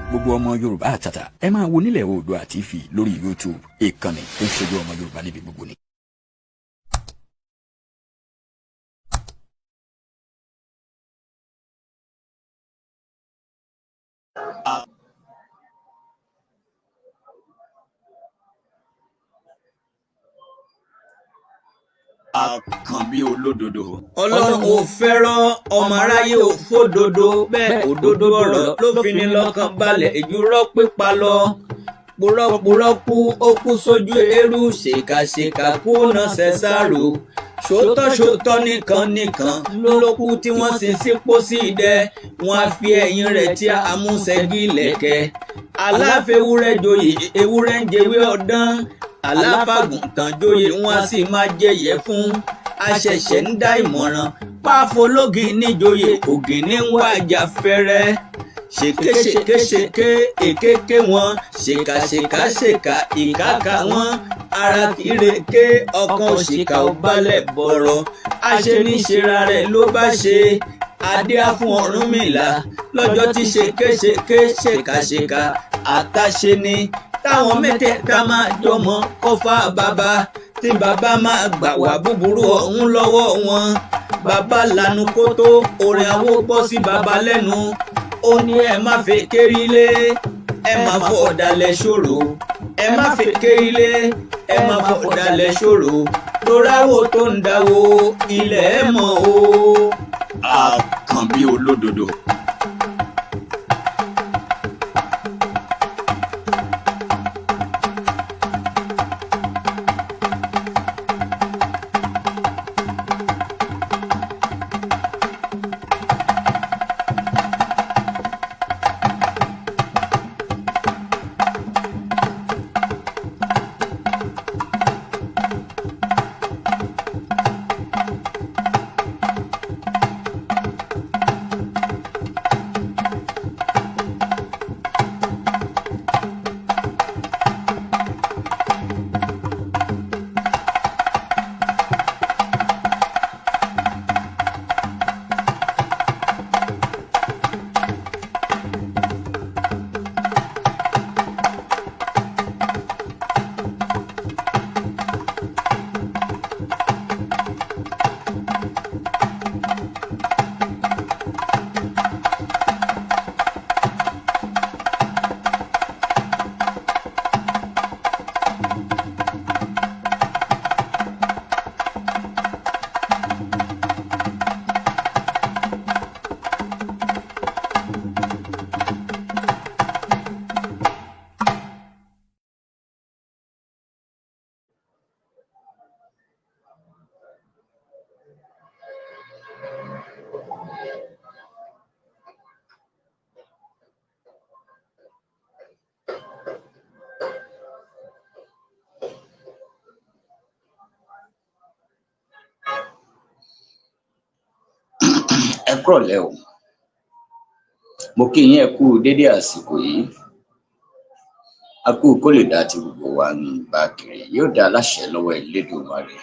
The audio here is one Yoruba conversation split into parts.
Gbogbo ọmọ Yorùbá àtàtà, ẹ máa wo Nílẹ̀ Oòduà TV lórí YouTube, ìkànnì tó ń ṣojú ọmọ Yorùbá níbi gbogbo ni. Àkànbí olódodo. Ọlọ́run ò fẹ́ràn ọmọ aráyé ò fódodo bẹ́ẹ̀. Òdodo ọ̀rọ̀ ló fi ní lọ́kàn balẹ̀ ìjúrọ́ pípa lọ. Purọ́purọ́ kú, ó kú sójú eérú. Ṣèkàṣèkà kú náà ṣẹ̀ṣàrò. Ṣòótọ́ ṣòótọ́ nìkan nìkan ló kú tí wọ́n sin sí pósí idẹ. Wọ́n á fi ẹ̀yìn rẹ̀ tí amúṣẹ́gi lẹ̀kẹ́. Aláfẹ́wúrẹ́ joyè, ewúrẹ́ ń jẹwé ọ̀dán. Aláfàgùntàn joyè, wọn á sì máa jẹyẹ fún. Àṣẹ̀ṣẹ̀ ń dá ìmọ̀ràn pàfọlógì níjoyè, ògìní ń wájà fẹ́rẹ́. Ṣèké ṣèké ṣèké èkéké wọn, ṣèkà ṣèkà ṣèkà ìkáka wọn. Ara kìrèké ọkàn òṣìkà ò balẹ̀ bọ̀rọ̀. Aṣeníṣera rẹ̀ ló bá ṣe adé á fún Ọ̀rúnmìlà lọ́jọ́ tí ṣèké ṣèké ṣèkà ṣèkà àtàṣe ni táwọn mẹ́tẹ̀ẹ̀ta máa jọmọ kọfà bàbá tí bàbá máa gbà wá búburú ọ̀hún lọ́wọ́ wọn. Bàbá lanu kótó, orin àwo bọ́ sí bàbá lẹ́nu. Ó ní ẹ má fẹ́ kérílé, ẹ má fọ ọ̀dàlẹ̀ ṣòro, ẹ má fẹ́ kérílé, ẹ má fọ ọ̀dàlẹ̀ ṣòro, toráwó tó ń dáwó ilẹ̀ ẹ mọ̀ o. Àkànbí olódodo. Ẹ kúrọ̀lẹ́ o, mo kí yín, ẹ kú dédé àsìkò yìí. A kú kó lè dá tí gbogbo wa ń bá kiri yóò dá aláṣẹ lọ́wọ́ Elédùmarè.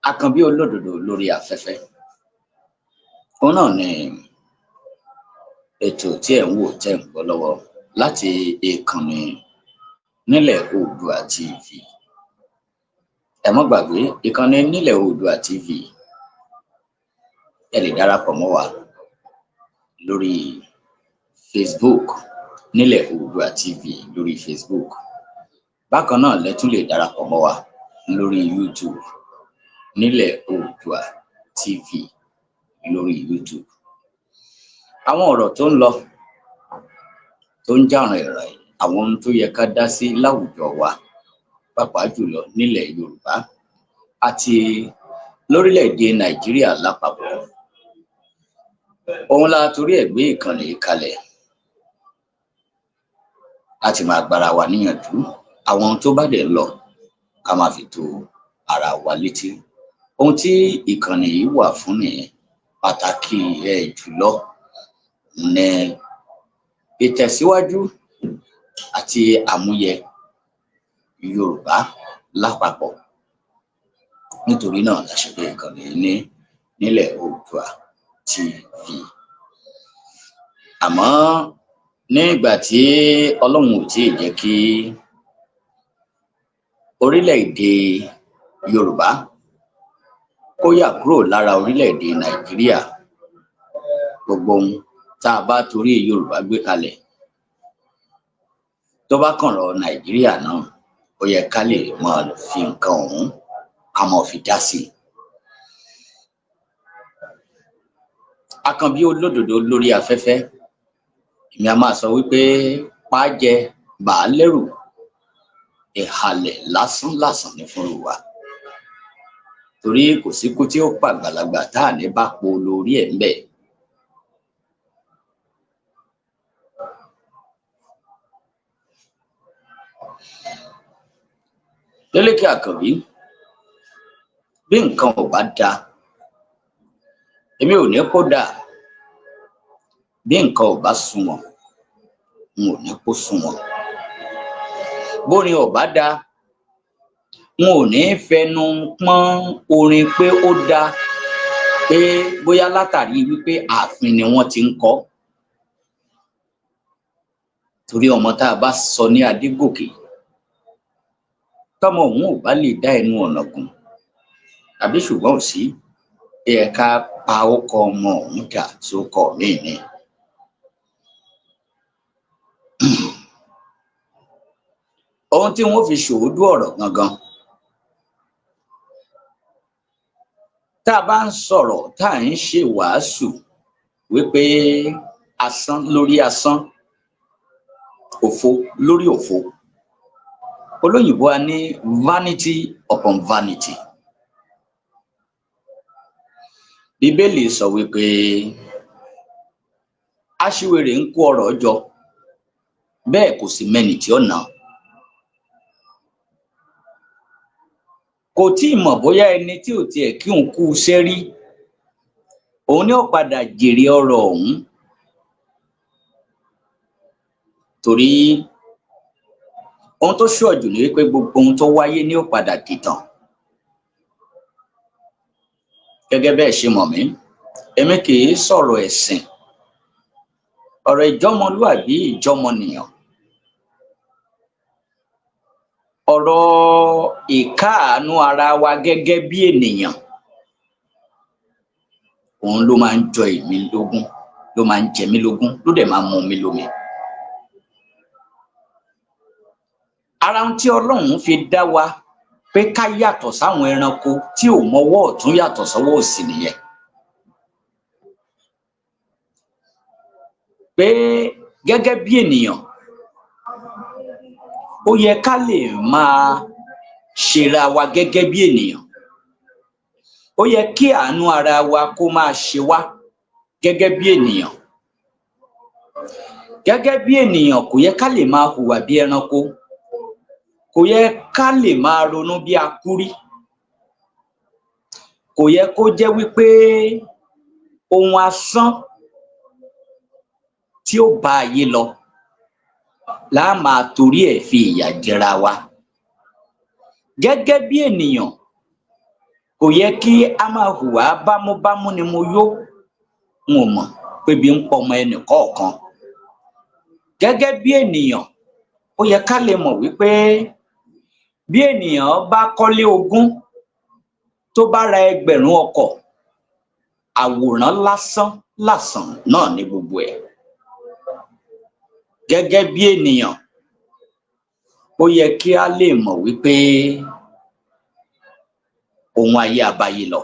Àkànbí olódodo lórí afẹ́fẹ́, òun náà ni ètò tí ẹ̀ ń wò tẹ́ ń gbọ́ lọ́wọ́ láti ìkànnì Nílẹ̀ Oòduà TV. Ẹ má gbàgbé ìkànnì Nílẹ̀ Oòduà TV. Ẹ lè darapọ̀ mọ́ wa lórí Facebook, Nílẹ̀ Oòduà TV lórí Facebook. Bákan náà lẹ tún lè darapọ̀ mọ́ wa lórí YouTube, Nílẹ̀ Oòduà TV lórí YouTube. Àwọn ọ̀rọ̀ tó ń lọ, tó ń jà rìnrìn, àwọn ohun tó yẹ ká dá sí láwùjọ wa, pàápàá jùlọ nílẹ̀ Yorùbá àti Lórílẹ̀-èdè Nàìjíríà lápapọ̀, òun la torí ẹ̀ gbé ìkànnì yìí kalẹ̀ láti máa gbára wa níyànjú. Àwọn ohun tó bá dẹ̀ lọ, ká máa fi tó ara wa létí. Ohun tí ìkànnì yìí wà fún nìyẹn. Pàtàkì ẹ̀ jùlọ ní ìtẹ̀síwájú àti àmúyẹ Yorùbá lápapọ̀. Nítorí náà la ṣe gbé ìkànnì yìí ní Nílẹ̀ Oòduà TV. Àmọ́ ní ìgbà tí Ọlọ́run ò tíì jẹ́ kí orílẹ̀-èdè Yorùbá kó yà kúrò lára orílẹ̀-èdè Nàìjíríà, gbogbo ohun tá a bá torí Yorùbá gbé kalẹ̀, tó bá kàn rọ Nàìjíríà náà, ó yẹ ká lè máa fi nǹkan ọ̀hún, ká máa fi dá sí i. Àkànbí Olódodo lórí afẹ́fẹ́, èmi a máa sọ wípé pàájẹ bàá lẹ́rù, ìhàlẹ̀ lásán làsàn ní fúnru wa, torí kò síkú tí ó pàgbàlagbà tá à ní bá po lórí ẹ̀ ńbẹ̀. Délékè Àkànbí, bí nǹkan ò bá dáa, èmi ò ní kó dáa. Bí nǹkan ò bá sunwọ̀n, n ò ní kó sunwọ̀n. Bórin ò bá dáa, n ò ní fẹnu pọ́n orin pé ó dáa, pé bóyá látàrí wípé ààfin ni wọ́n ti ń kọ. Torí ọmọ tá a bá sọ ní Adégòkè, tọmọ òun ò bá lè dá ẹnu ọ̀nà gùn, tàbí ṣùgbọ́n ò sí, ẹ ká pa ókọ ọmọ òun dà sókọ míì ni. Ohun tí wọ́n fi ṣòódù ọ̀rọ̀ gangan, tá a bá ń sọ̀rọ̀, tá à ń ṣe wàásù wípé asán lórí asán, òfo lórí òfo, olóyìnbó a ní vanity upon vanity. Bíbélì sọ wípé aṣiwèrè ń kó ọrọ̀ jọ, bẹ́ẹ̀ kò sí mẹ́ni tí ó nà. Kò tí ì mọ̀ bóyá ẹni tí ò tiẹ̀ kí òun kú iṣẹ́ rí, òun ni ó padà jèrè ọrọ̀ ọ̀hún. Torí ohun tó ṣọ̀jù ni wípé gbogbo ohun tó wáyé ni ó padà dìtàn. Gẹ́gẹ́ bẹ́ẹ̀ ṣe mọ̀ mí, èmi kì í sọ̀rọ̀ ẹ̀sìn, ọ̀rọ̀ ìjọmọlúàbí, ìjọmọnìyàn, ọ̀rọ̀ ìkáàánú ara wa gẹ́gẹ́ bí ènìyàn, òun ló máa ń jọ èmi lógún, ló máa ń jẹ mí lógún, ló dẹ̀ máa ń mú mi lómi. Ara ohun tí Ọlọ́run fi dá wa pé ká yàtọ̀ sáwọn ẹranko tí ò mọwọ́ ọ̀tún yàtọ̀ sọ́wọ́ òsì nìyẹn. Pé gẹ́gẹ́ bí ènìyàn, ó yẹ ká lè máa ṣera wa gẹ́gẹ́ bí ènìyàn. Ó yẹ kí àánú ara wa kó máa ṣe wá gẹ́gẹ́ bí ènìyàn. Gẹ́gẹ́ bí ènìyàn, kò yẹ ká lè máa hùwà bí ẹranko. Kò yẹ ká lè máa ronú bí akúrí. Kò yẹ kó jẹ́ wípé ohun asán tí ó bá ayé lọ la máa torí ẹ̀ fi ìyà jẹra wa. Gẹ́gẹ́ bí ènìyàn, kò yẹ kí a máa hùwà bámúbámú ni mo yó, n ò mọ̀ pé bí ń pọmọ ẹnì kọ̀ọ̀kan. Gẹ́gẹ́ bí ènìyàn, ó yẹ ká lè mọ̀ wípé bí ènìyàn bá kọ́lé ogún, tó bá ra 1000 ọkọ̀, àwòrán lásán làsàn náà ní gbogbo ẹ̀. Gẹ́gẹ́ bí ènìyàn, ó yẹ kí a lè mọ̀ wípé ohun ayé abáyé lọ.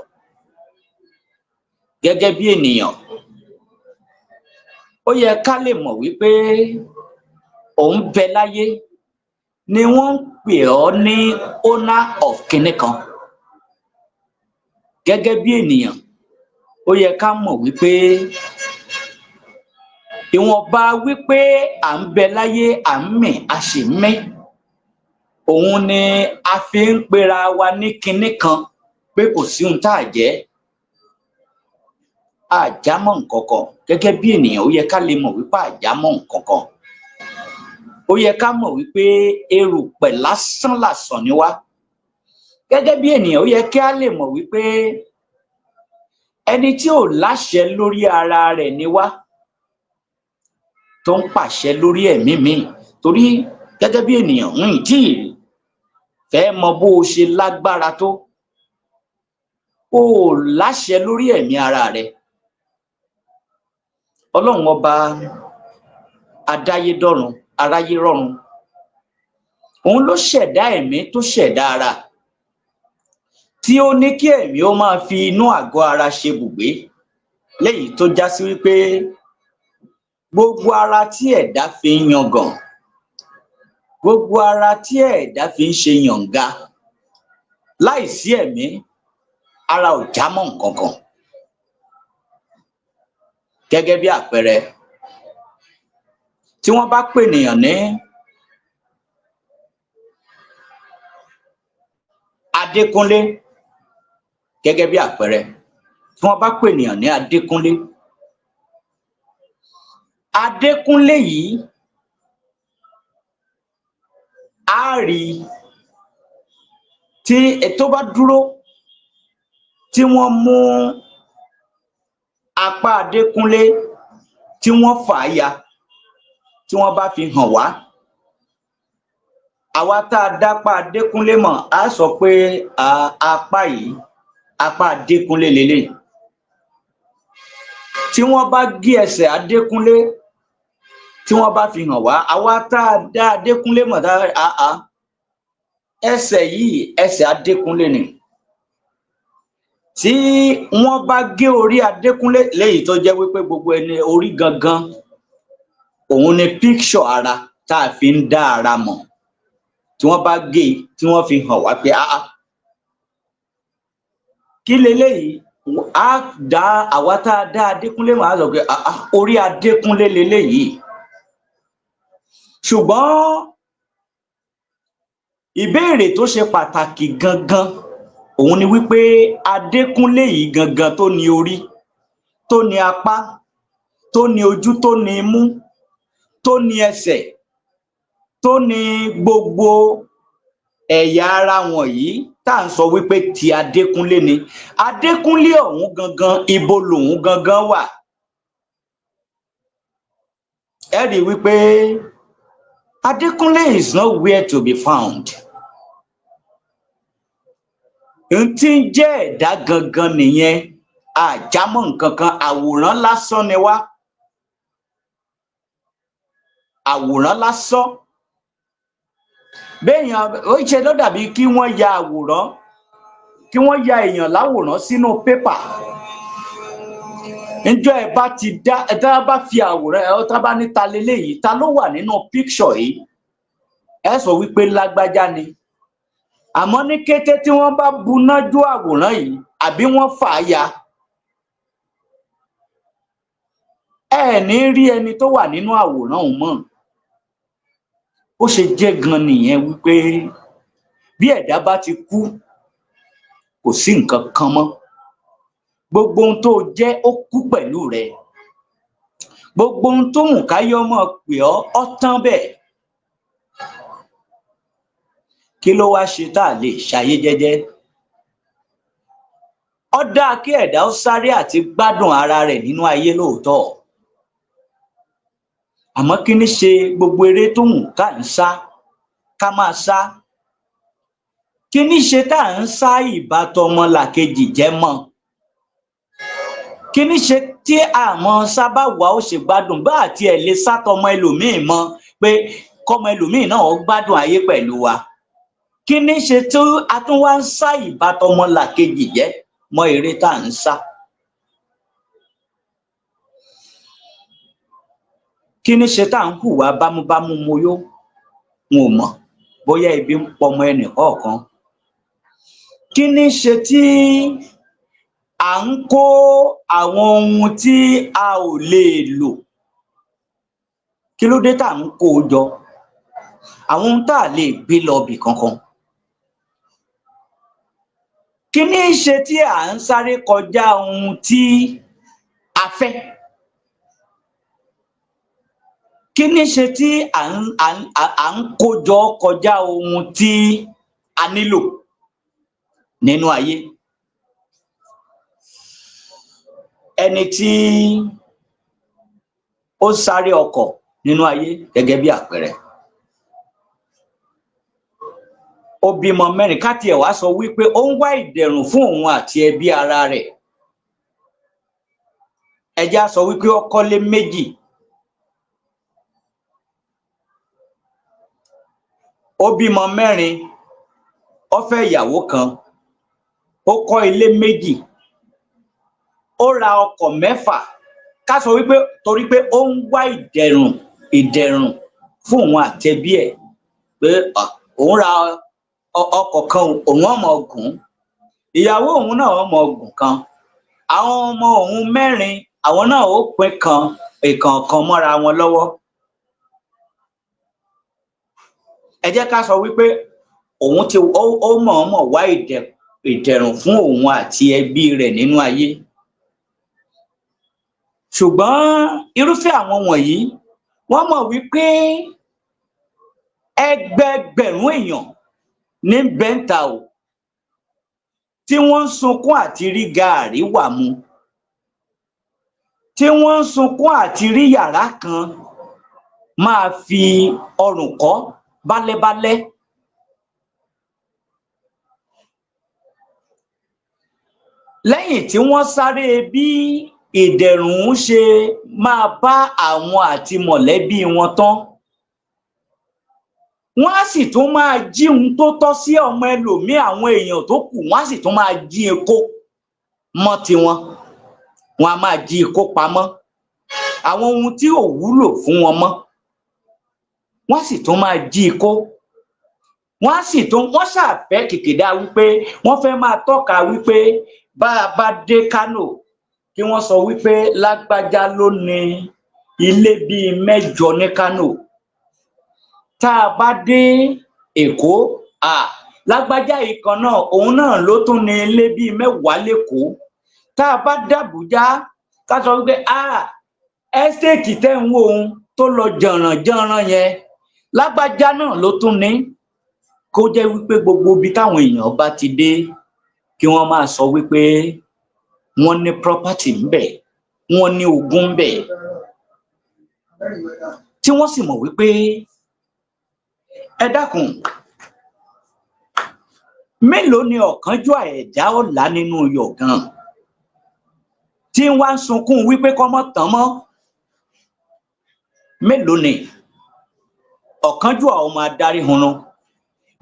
Gẹ́gẹ́ bí ènìyàn, ó yẹ ká lè mọ̀ wípé òun bẹ láyé ni wọ́n ń pè ọ́ ní owner of kinní kan. Gẹ́gẹ́ bí ènìyàn, ó yẹ ká mọ̀ wípé ìwọ̀nba wípé à ń bẹ láyé, à ń mì, a sì ń mí, òun ni a fi ń pera wa ní kinní kan pé kò sí ohun tá à jẹ́, a jámọ́ nǹkan kan. Gẹ́gẹ́ bí ènìyàn, ó yẹ ká lè mọ̀ wípé a jámọ́ nǹkan kan. Ó yẹ ká mọ̀ wípé erùpẹ̀ lásán làsàn ni wá. Gẹ́gẹ́ bí ènìyàn, ó yẹ kí á lè mọ̀ wípé ẹni tí ò láṣẹ lórí ara rẹ̀ ni wá, tó ń pàṣẹ lórí ẹ̀mí míì. Torí gẹ́gẹ́ bí ènìyàn, ń tí ì fẹ́ mọ bó o ṣe lágbára tó, o ò láṣẹ lórí ẹ̀mí ara rẹ̀. Ọlọ́run Ọba adáyédọ́run, aráyérọ́run, òun ló ṣẹ̀dá ẹ̀mí tó ṣẹ̀dá ara, tí ó ní kí ẹ̀mí ó máa fi inú àgọ́ ara ṣe bùgbé, léyìí tó já sí wípé gbogbo ara tí ẹ̀dá fi ń yangàn, gbogbo ara tí ẹ̀dá fi ń ṣe yànga, láìsí ẹ̀mí, ara ò jámọ́ nǹkan kan. Gẹ́gẹ́ bí àpẹẹrẹ, tí wọ́n bá pènìyàn ní Adékúnlé, gẹ́gẹ́ bí àpẹẹrẹ, tí wọ́n bá pènìyàn ní Adékúnlé, Adékúnlé yìí á rí tí tó bá dúró, tí wọ́n mú apá Adékúnlé tí wọ́n fà á ya, tí wọ́n bá fi hàn wá, àwa tá a dápá Adékúnlé mọ̀ á sọ pé apá yìí, apá Adékúnlé leléyìí. Tí wọ́n bá gé ẹsẹ̀ Adékúnlé, tí wọ́n bá fi hàn wá, àwa tá a dá Adékúnlé mọ̀, tá a ẹsẹ̀ yìí, ẹsẹ̀ Adékúnlé ni. Tí wọ́n bá gé orí Adékúnlé, léyìí tó jẹ́ wípé gbogbo ẹni orí gangan òun ni píkṣọ̀ ara tá a fi ń dá ara mọ̀, tí wọ́n bá gé e, tí wọ́n fi hàn wá pé áá kí leléyìí, á dá àwa tá a dá Adékúnlé mọ̀, á sọ pé áá orí Adékúnlé leléyìí. Ṣùgbọ́n ìbéèrè tó ṣe pàtàkì gangan òun ni wípé Adékúnlé yìí gangan tó ní orí, tó ní apá, tó ní ojú, tó ní imú, tó ní ẹsẹ̀, tó ní gbogbo ẹ̀yà ara wọ̀nyí tá à ń sọ wípé ti Adékúnlé ni. Adékúnlé ọ̀hún gangan, ibo lòun gangan wà? Ẹ rí i wípé Adékúnlé is nowhere to be found. N tí ń jẹ́ ẹ̀dá gangan nìyẹn, àjámọ́ nǹkan kan, àwòrán lásán ni wá. Àwòrán lásán. Béèyàn ó ṣe ló dàbí kí wọ́n ya àwòrán, kí wọ́n ya èèyàn láwòrán sínú pépà. Ǹjọ́ ẹ bá ti dá, ẹ tá bá fi àwòrán ẹ tá bá ní ta leléyìí, ta ló wà nínú píkṣọ̀ yìí? Ẹ sọ wípé lágbájá ni. Àmọ́ ní kété tí wọ́n bá buná jó àwòrán yìí àbí wọ́n fà á ya, ẹ ní rí ẹni tó wà nínú àwòrán òun mọ́. Ó ṣe jẹ́ gan nìyẹn wípé bí ẹ̀dá bá ti kú, kò sí nǹkan kan mọ́. Gbogbo ohun tó jẹ́ ó kú pẹ̀lú rẹ̀. Gbogbo ohun tó wù káyé mọ́ pè ọ́, ọ́ tán bẹ́ẹ̀. Kí ló wá ṣe tá a lè ṣayé jẹ́jẹ́? Ó dáa kí ẹ̀dá ó sáré àti gbádùn ara rẹ̀ nínú ayé lóòótọ́. Àmọ́ kí ní ṣe gbogbo eré tó wù ká ń sá, ká máa sá? Kí ní ṣe tá à ń sá ìbátan ọmọlàkejì jẹ́ mọ́? Kí ní ṣe tí àmọ́ sábà wà ó ṣe gbádùn bá àti ẹ̀ lè sátọmọ ẹlòmíì mọ́ pé kọ́mọ ẹlòmíì náà ó gbádùn ayé pẹ̀lú wa? Kí ní ṣe tí a tún wá ń sá ìbátan ọmọlàkejì jẹ́ mọ́ eré tá à ń sá? Kí ní ṣe tá à ń hùwà bámúbámú moyó? N ò mọ̀ bóyá ebi ń pọmọ ẹnì kọ̀ọ̀kan. Kí ní ṣe tí À ń kó àwọn ohun tí a ò lè lò. Kí ló dé tá à ń kó o jọ? Àwọn ohun tá a lè gbé lọ ibì kankan. Kí ní í ṣe tí à ń sáré kọjá ohun tí a fẹ́? Kí ní ṣe tí à ń kó jọ kọjá ohun tí a nílò nínú ayé? Ẹni tí ó sáré ọkọ̀ nínú ayé gẹ́gẹ́ bí àpẹẹrẹ, ó bímọ mẹ́rin, ká tiẹ̀ wá sọ wípé ó ń wá ìdẹ̀rùn fún òun àti ẹbí ara rẹ̀. Ẹ jẹ́ á sọ wípé ó kọ́lé méjì. Ó bímọ mẹ́rin, ó fẹ́ ìyàwó kan, ó kọ́ ilé méjì, ó ra ọkọ̀ mẹ́fà. Ká sọ wípé torí pé ó ń wá ìdẹ̀rùn fún òun àti ẹbí ẹ̀, pé òun ra ọkọ̀ kan, òun ó máa gùn, ìyàwó òun náà ó máa gùn kan, àwọn ọmọ òun mẹ́rin, àwọn náà ó pín kan ìkọ̀ọ̀kan mọ́ra wọn lọ́wọ́. Ẹ jẹ́ ká sọ wípé òun ti ó mọ̀ọ́mọ̀ wá ìdẹ̀rùn fún òun àti ẹbí rẹ̀ nínú ayé. Ṣùgbọ́n irúfẹ́ àwọn wọ̀nyí, wọ́n mọ̀ wípé ẹgbẹẹgbẹ̀rún èèyàn ní bẹ́ńtà o, tí wọ́n ń sunkún àti rí gàárì wà mu, tí wọ́n ń sunkún àti rí yàrá kan máa fi ọrùn kọ́ bálẹ́bálẹ́. Lẹ́yìn tí wọ́n sáré bí ìdẹ̀rùn ṣe máa bá àwọn àti mọ̀lẹ́bí wọn tán, wọ́n á sì tún máa jí ohun tó tọ́ sí ọmọ ẹlòmíì, àwọn èèyàn tó kù, wọ́n á sì tún máa jí kó mọ́ tiwọn. Wọ́n á máa jí kó pamọ́ àwọn ohun tí ò wúlò fún wọn mọ́, wọ́n á sì tún máa jí kó. Wọ́n á sì tún wọ́n ṣàfẹ́ kìkìdá wípé wọ́n fẹ́ máa tọ́ka wípé bá a bá dé Kánò, kí wọ́n sọ wípé lágbájá ló ní ilé bíi mẹ́jọ ní Kánò. Tá a bá dé Èkó, lágbájá yìí kan náà, òun náà ló tún ní ilé bíi mẹ́wàá lÉkòó. Tá a bá dàbújá, ká sọ wípé ẹ́stéètì tẹ́ ń wò òun tó lọ jànrànjànràn yẹn, lágbájá náà ló tún ní. Kó jẹ́ wípé gbogbo ibi táwọn èèyàn bá ti dé, kí wọ́n máa sọ wípé wọ́n ní property ńbẹ̀, wọ́n ní ogún ńbẹ̀, tí wọ́n sì mọ̀ wípé ẹ dákun, mélòó ni ọ̀kánjúà ẹ̀dá ọ̀la nínú iyọ̀ gan tí wọ́n ń sunkún wípé kọ́mọ́ tán mọ́? Mélòó ni ọ̀kánjúà ọmọ adarí hunrun?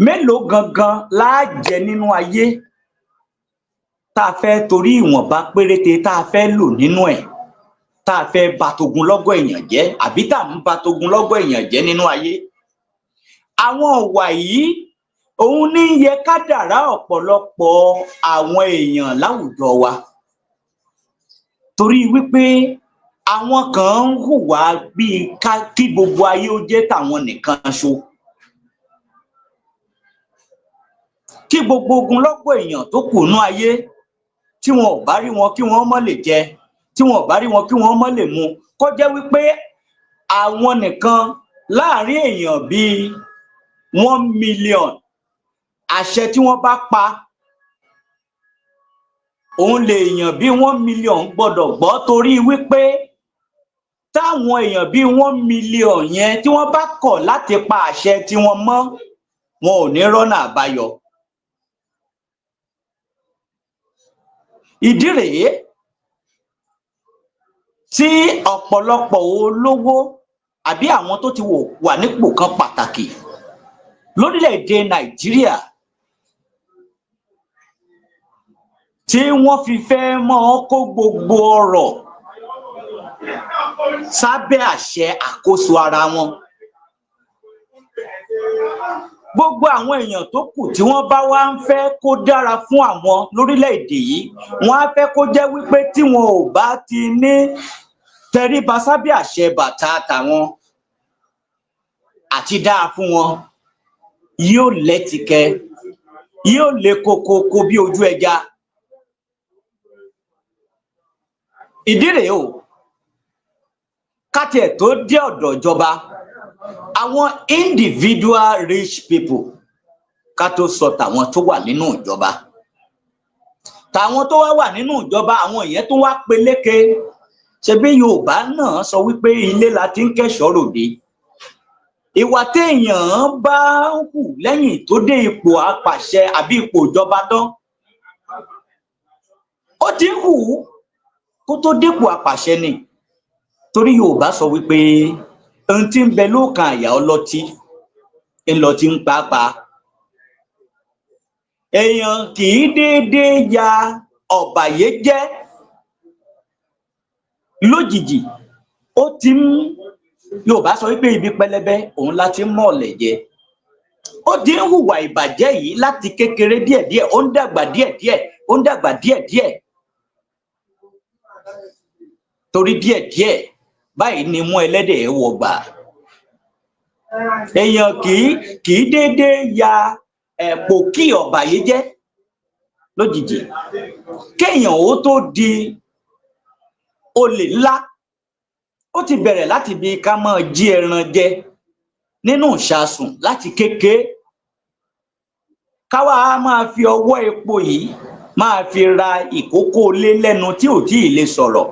Mélòó gangan láá jẹ nínú ayé tá a fẹ́ torí ìwọ̀nba péréte tá a fẹ́ lò nínú ẹ̀, tá a fẹ́ ba togunlọ́gọ̀ èèyàn jẹ́, àbí tá à ń ba togunlọ́gọ̀ èèyàn jẹ́ nínú ayé? Àwọn ọ̀wà yìí òun ní yẹ kádàrá ọ̀pọ̀lọpọ̀ àwọn èèyàn láwùjọ wa, torí wípé àwọn kan ń hùwà bíi kí gbogbo ayé ó jẹ́ tàwọn nìkan ṣo, kí gbogbo ogunlọ́gọ̀ èèyàn tó kù nú ayé, tí wọn ò bá rí wọn kí wọ́n má lè jẹ, tí wọn ò bá rí wọn kí wọ́n má lè mu, kó jẹ́ wípé àwọn nìkan láàrin èèyàn bíi 1 million, àṣẹ tí wọ́n bá pa òun lè èèyàn bíi 1 million gbọ́dọ̀ gbọ́, torí wípé táwọn èèyàn bíi 1 million yẹn tí wọ́n bá kọ̀ láti pa àṣẹ tí wọ́n mọ́, wọn ò ní rọ́nà àbáyọ. Ìdí rèé tí ọ̀pọ̀lọpọ̀ olówó àbí àwọn tó ti wà nípò kan pàtàkì lórílẹ̀-èdè Nàìjíríà tí wọ́n fi fẹ́ máa kó gbogbo ọrọ̀ sábẹ́ àṣẹ àkóso ara wọn. Gbogbo àwọn èèyàn tó kù tí wọ́n bá wá ń fẹ́ kó dára fún àwọn lórílẹ̀-èdè yìí, wọ́n á fẹ́ kó jẹ́ wípé tí wọn ò bá ti ní tẹríba sábẹ́ àṣẹ bàtà tàwọn, àti dáa fún wọn yóò lẹ́tìkẹ́, yóò le kokoko bí ojú ẹja. Ìdí rèé o, ká tiẹ̀ tó dé ọ̀dọ̀ ìjọba, àwọn individual rich people, ká tó sọ tàwọn tó wà nínú ìjọba, tàwọn tó wá wà nínú ìjọba, àwọn ìyẹn tó wá peléke. Ṣebí Yorùbá náà sọ wípé ilé la ti ń kẹ́ṣọ̀ọ́ ròde. Ìwà téèyàn bá ń hù lẹ́yìn tó dé ipò apàṣẹ àbí ipò ìjọba tán, ó ti ń hù kó tó dépò apàṣẹ ni, torí Yorùbá sọ wípé ohun tí ń bẹ lóòkàn àyà ọlọ́tí ńlọtí ń pàápàá. Èèyàn kì í déédéé ya ọ̀bàyéjẹ́ lójijì. Ó ti ń, Yorùbá sọ wípé ibi pẹlẹbẹ òun la ti ń mọ̀ ọ̀lẹ̀ jẹ. Ó ti ń hùwà ìbàjẹ́ yìí láti kékeré. Díẹ̀díẹ̀, ó ń dàgbà, díẹ̀díẹ̀, ó ń dàgbà, díẹ̀díẹ̀, torí díẹ̀díẹ̀ báyìí ni mú ẹlẹ́dẹ̀ wọ̀ gbà. Èèyàn kì í déédéé ya ẹ̀pò kí ọ̀bàyéjẹ́ lójijì. Kéèyàn ó tó di olè ńlá, ó ti bẹ̀rẹ̀ láti bí ká máa jí ẹran jẹ nínú ìṣasùn láti kékeré, ká wá máa fi ọwọ́ epo yìí máa fi ra ìkókó lé lẹ́nu tí ò tí ì lè sọ̀rọ̀.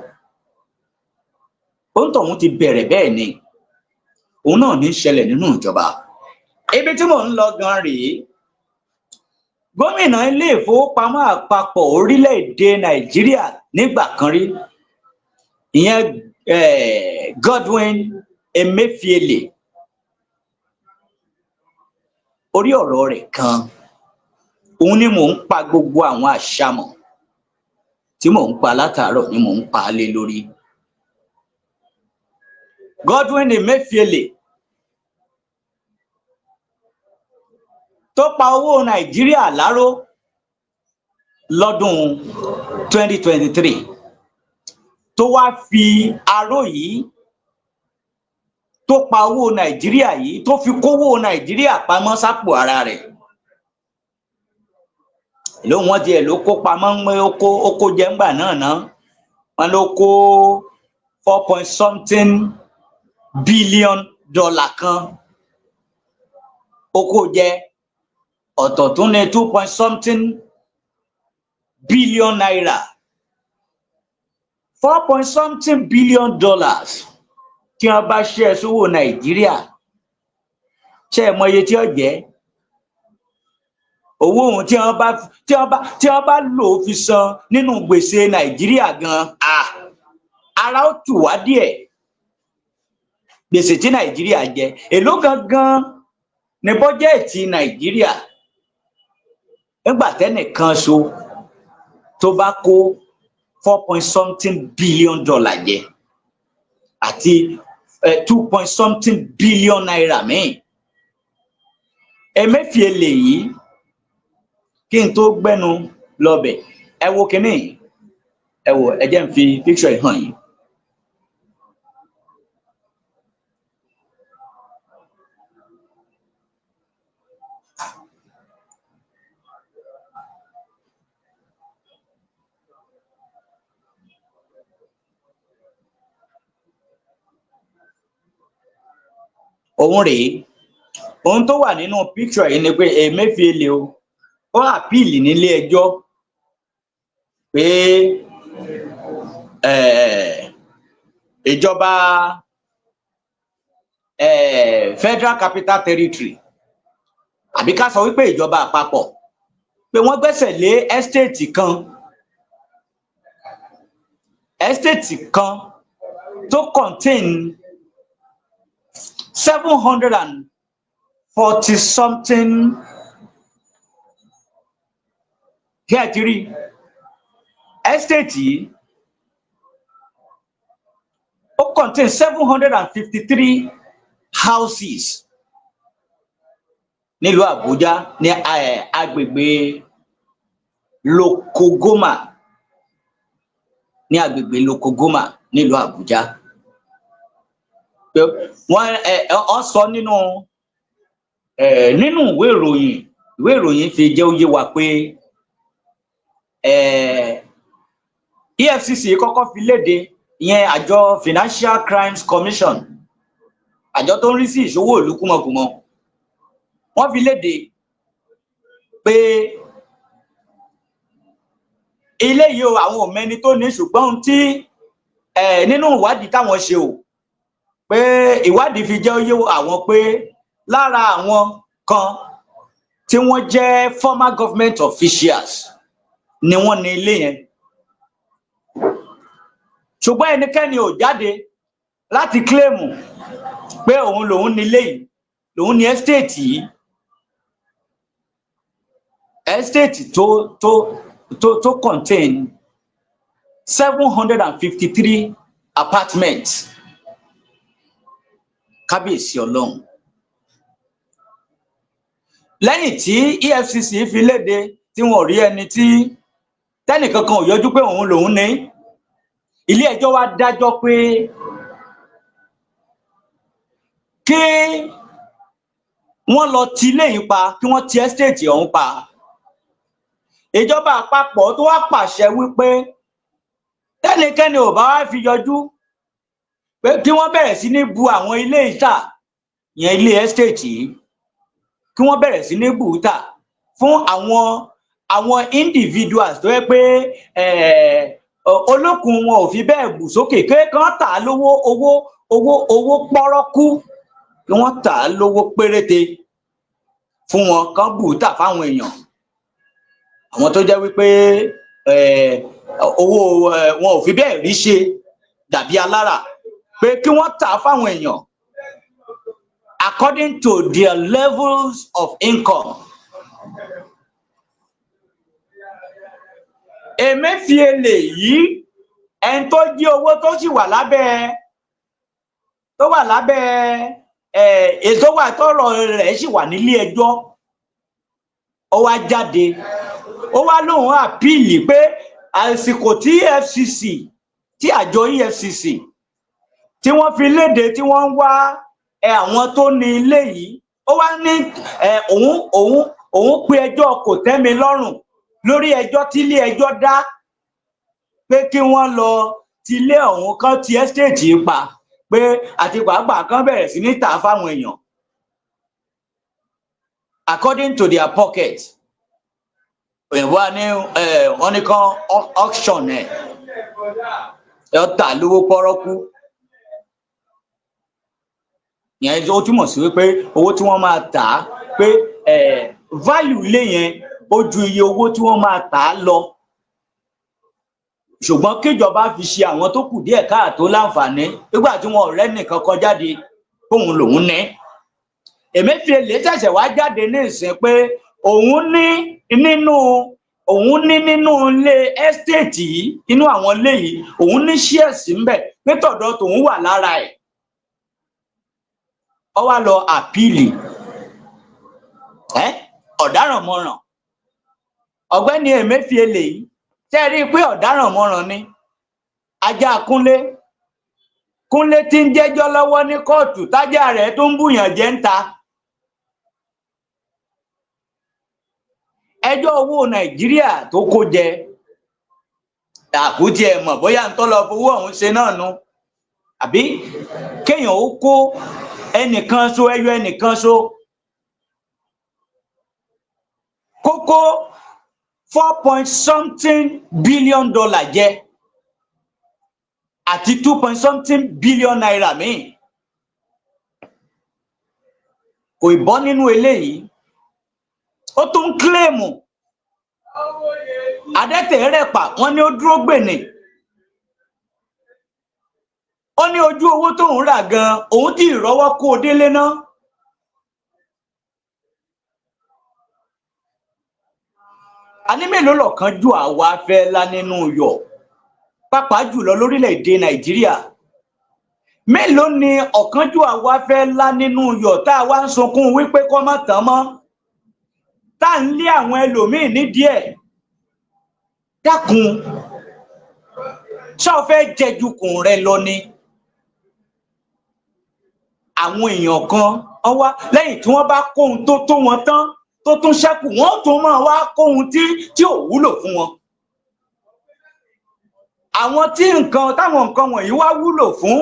Òǹtọ̀hún ti bẹ̀rẹ̀ bẹ́ẹ̀ ni. Òun náà ní í ṣẹlẹ̀ nínú ìjọba. Ibi tí mò ń lọ gan rèé. Gómìnà ilé ìfowópamọ́ àpapọ̀ orílẹ̀-èdè Nàìjíríà nígbà kan rí, ìyẹn Godwin Emefiele, orí ọ̀rọ̀ rẹ̀ kan òun ni mò ń pa gbogbo àwọn àṣàmọ̀ tí mò ń pa látàárọ̀ ni mò ń pa á lé lórí. Godwin Emefiele tó pa owó Nàìjíríà láró lọ́dún 2023, tó wá fi aró yìí tó pa owó Nàìjíríà yìí, tó fi kówó Nàìjíríà pamọ́ sápò ara rẹ̀. Ló wọ́n tiẹ̀ ló kó pamọ́ ń pé ó kó jẹ ńgbà náà ná. Wọ́n ló kó 4 point something billion dollar kan, ó kó jẹ. Ọ̀tọ̀ tún ní 2 point something billion naira, 4 point something billion dollars. Tí wọ́n bá ṣe é sówó Nàìjíríà, ṣe é mọ iye tí ó jẹ́ owó ohun tí wọ́n bá lò ó fi san nínú gbèsè Nàìjíríà gan, ah, ara ó tù wá díẹ̀. Gbèsè tí Nàìjíríà jẹ, èló gangan ní bọ́jẹ́ẹ̀tì Nàìjíríà nígbà tẹ́nìkan so tó bá kó 4 point something billion dollar jẹ àti 2 point something billion naira míì? Emefiele yìí, kí n tó gbẹ́nu lọ́bẹ̀, ẹ wo kínní, ẹ wo, ẹ jẹ́ n fi picture yìí hàn yín. Òun rèé. Ohun tó wà nínú picture yìí ni pé Emefiele o, ó appeal nílé ẹjọ́ pé ìjọba Federal Capital Territory, àbí ká sọ wípé ìjọba àpapọ̀, pé wọ́n gbẹ́sẹ̀ lé estate kan tó contain 740 something. Kí ẹ ti rí estate yìí, ó contain 753 houses. Nílùú Àbújá, ní agbègbè Lokogoma, ní agbègbè Lokogoma nílùú Àbújá. Pé wọ́n ọ sọ nínú ìwé ìròyìn, ìwé ìròyìn fi jẹ́ ó yé wa pé EFCC kọ́kọ́ fi léde, ìyẹn àjọ Financial Crimes Commission, àjọ tó ń rí sí ìṣòwò ìlú kúmọkùmọ. Wọ́n fi léde pé ilé yìí o, àwọn ò mẹni tó ní, ṣùgbọ́n ohun tí nínú ìwádìí táwọn ṣe o, pé ìwádìí fi jẹ́ ó yé àwọn pé lára àwọn kan tí wọ́n jẹ́ former government officials ni wọ́n ní ilé yẹn, ṣùgbọ́n ẹnikẹ́ni ò jáde láti claim pé òun lòun ní ilé yìí, lòun ní estate yìí, estate tó contain 753 apartments. Kábíyèsí Ọlọ́run! Lẹ́yìn tí EFCC fi léde tí wọn ò rí ẹni tí tẹ́nìkankan ò yọjú pé òun lòun ní, ilé ẹjọ́ wá dájọ́ pé kí wọ́n lọ ti ilé yìí pa, kí wọ́n ti estate ọ̀hún pa. Ìjọba àpapọ̀ tó wá pàṣẹ wípé tẹ́nikẹ́ni ò bá wá fi yọjú, pé kí wọ́n bẹ̀rẹ̀ sí ní bu àwọn ilé ìta yẹn, ilé estate yìí, kí wọ́n bẹ̀rẹ̀ sí ní bù ú tà fún àwọn individuals tó yẹ pé olókùn wọn ò fi bẹ́ẹ̀ bù sókè, pé kán tà á lówó owó pọ́rọ́kú, kí wọ́n tà á lówó péréte fún wọn, kán bù ú tà fáwọn èèyàn, àwọn tó jẹ́ wípé owó wọn ò fi bẹ́ẹ̀ rí ṣe dàbí alára, pé kí wọ́n tà á fáwọn èèyàn according to their levels of income. Emefiele yìí, ẹni tó jí owó tó sì wà lábẹ́, tó wà lábẹ́ ètò wà tọ́rọ̀ rẹ̀ sì wà nílé ẹjọ́, ó wá jáde, ó wá lóun appeal pé àsìkò tí EFCC, tí àjọ EFCC tí wọ́n fi léde tí wọ́n ń wá àwọn tó ní ilé yìí, ó wá ní òun pe ẹjọ́ kò tẹ́mi lọ́rùn lórí ẹjọ́ tí ilé ẹjọ́ dá pé kí wọ́n lọ ti ilé ọ̀hún kan, ti estate yìí pa, pé àti pàápàá kan bẹ̀rẹ̀ sí ní tà á fáwọn èèyàn according to their pocket. Òyìnbó wa ní wọ́n ní kán auction ẹ̀ tà lówó pọ́rọ́kú. Yẹn ó túmọ̀ sí wípé owó tí wọ́n máa tà á, pé value ilé yẹn ó ju iye owó tí wọ́n máa tà á lọ, ṣùgbọ́n kíjọba fi ṣe àwọn tó kù díẹ̀ káàtó láǹfààní nígbà tí wọn ọ̀rẹ́ nìkan kan jáde kóun lòun ní. Emefiele ṣẹ̀ṣẹ̀ wá jáde ní ìsìn pé òun ní nínú ilé estate yìí, inú àwọn ilé yìí, òun ní shares ńbẹ̀, pé tọ̀dọ̀ tòun wà lára ẹ̀. Ó wá lọ appeal. Ẹ ọ̀daràn mọ̀ràn ọ̀gbẹ́ni Emefiele yìí, tẹ́ ẹ rí i pé ọ̀daràn mọ̀ràn ni? Ajá Kúnlé, Kúnlé tí ń jẹ́jọ́ lọ́wọ́ ní kóòtù, tájà rẹ̀ tó ń bùyàn jẹ́ ń ta. Ẹjọ́ owó Nàìjíríà tó kó jẹ, àkútì ẹ̀ mọ̀ bóyá ń tọ́ lọ fowó ọ̀hún ṣe náà nu, àbí kéèyàn ó kó ẹnìkan so, ẹyọ ẹnìkan so, kókó $4 point something billion jẹ àti 2 point something billion naira míì, kò ì bọ́ nínú eléyìí. Ó tún ń kílèmù adẹ́tẹ̀ẹ́rẹ́pà, wọ́n ní ó dúró gbènì, ó ní ojú owó tóun rà gan òun tí ì rọ́wọ́ kó o délé ná. Àní mélòó lọ̀kan jù àwa fẹ́ lá nínú yọ̀, pàápàá jùlọ lórílẹ̀‐èdè Nàìjíríà? Mélòó ni ọ̀kánjúà wa fẹ́ lá nínú yọ̀ tá a wá ń sunkún wípé kó má tán mọ́? Tá à ń lé àwọn ẹlòmíín nídìí ẹ̀. Dákun, ṣé o fẹ́ jẹjukùn rẹ lọ ni? Àwọn èèyàn kan wọ́n wá lẹ́yìn tí wọ́n bá kóhun tó tó wọn tán tó tún ṣẹ́kù, wọ́n tún máa wá kóhun tí ò wúlò fún wọn. Àwọn tí nǹkan táwọn nǹkan wọ̀nyí wá wúlò fún,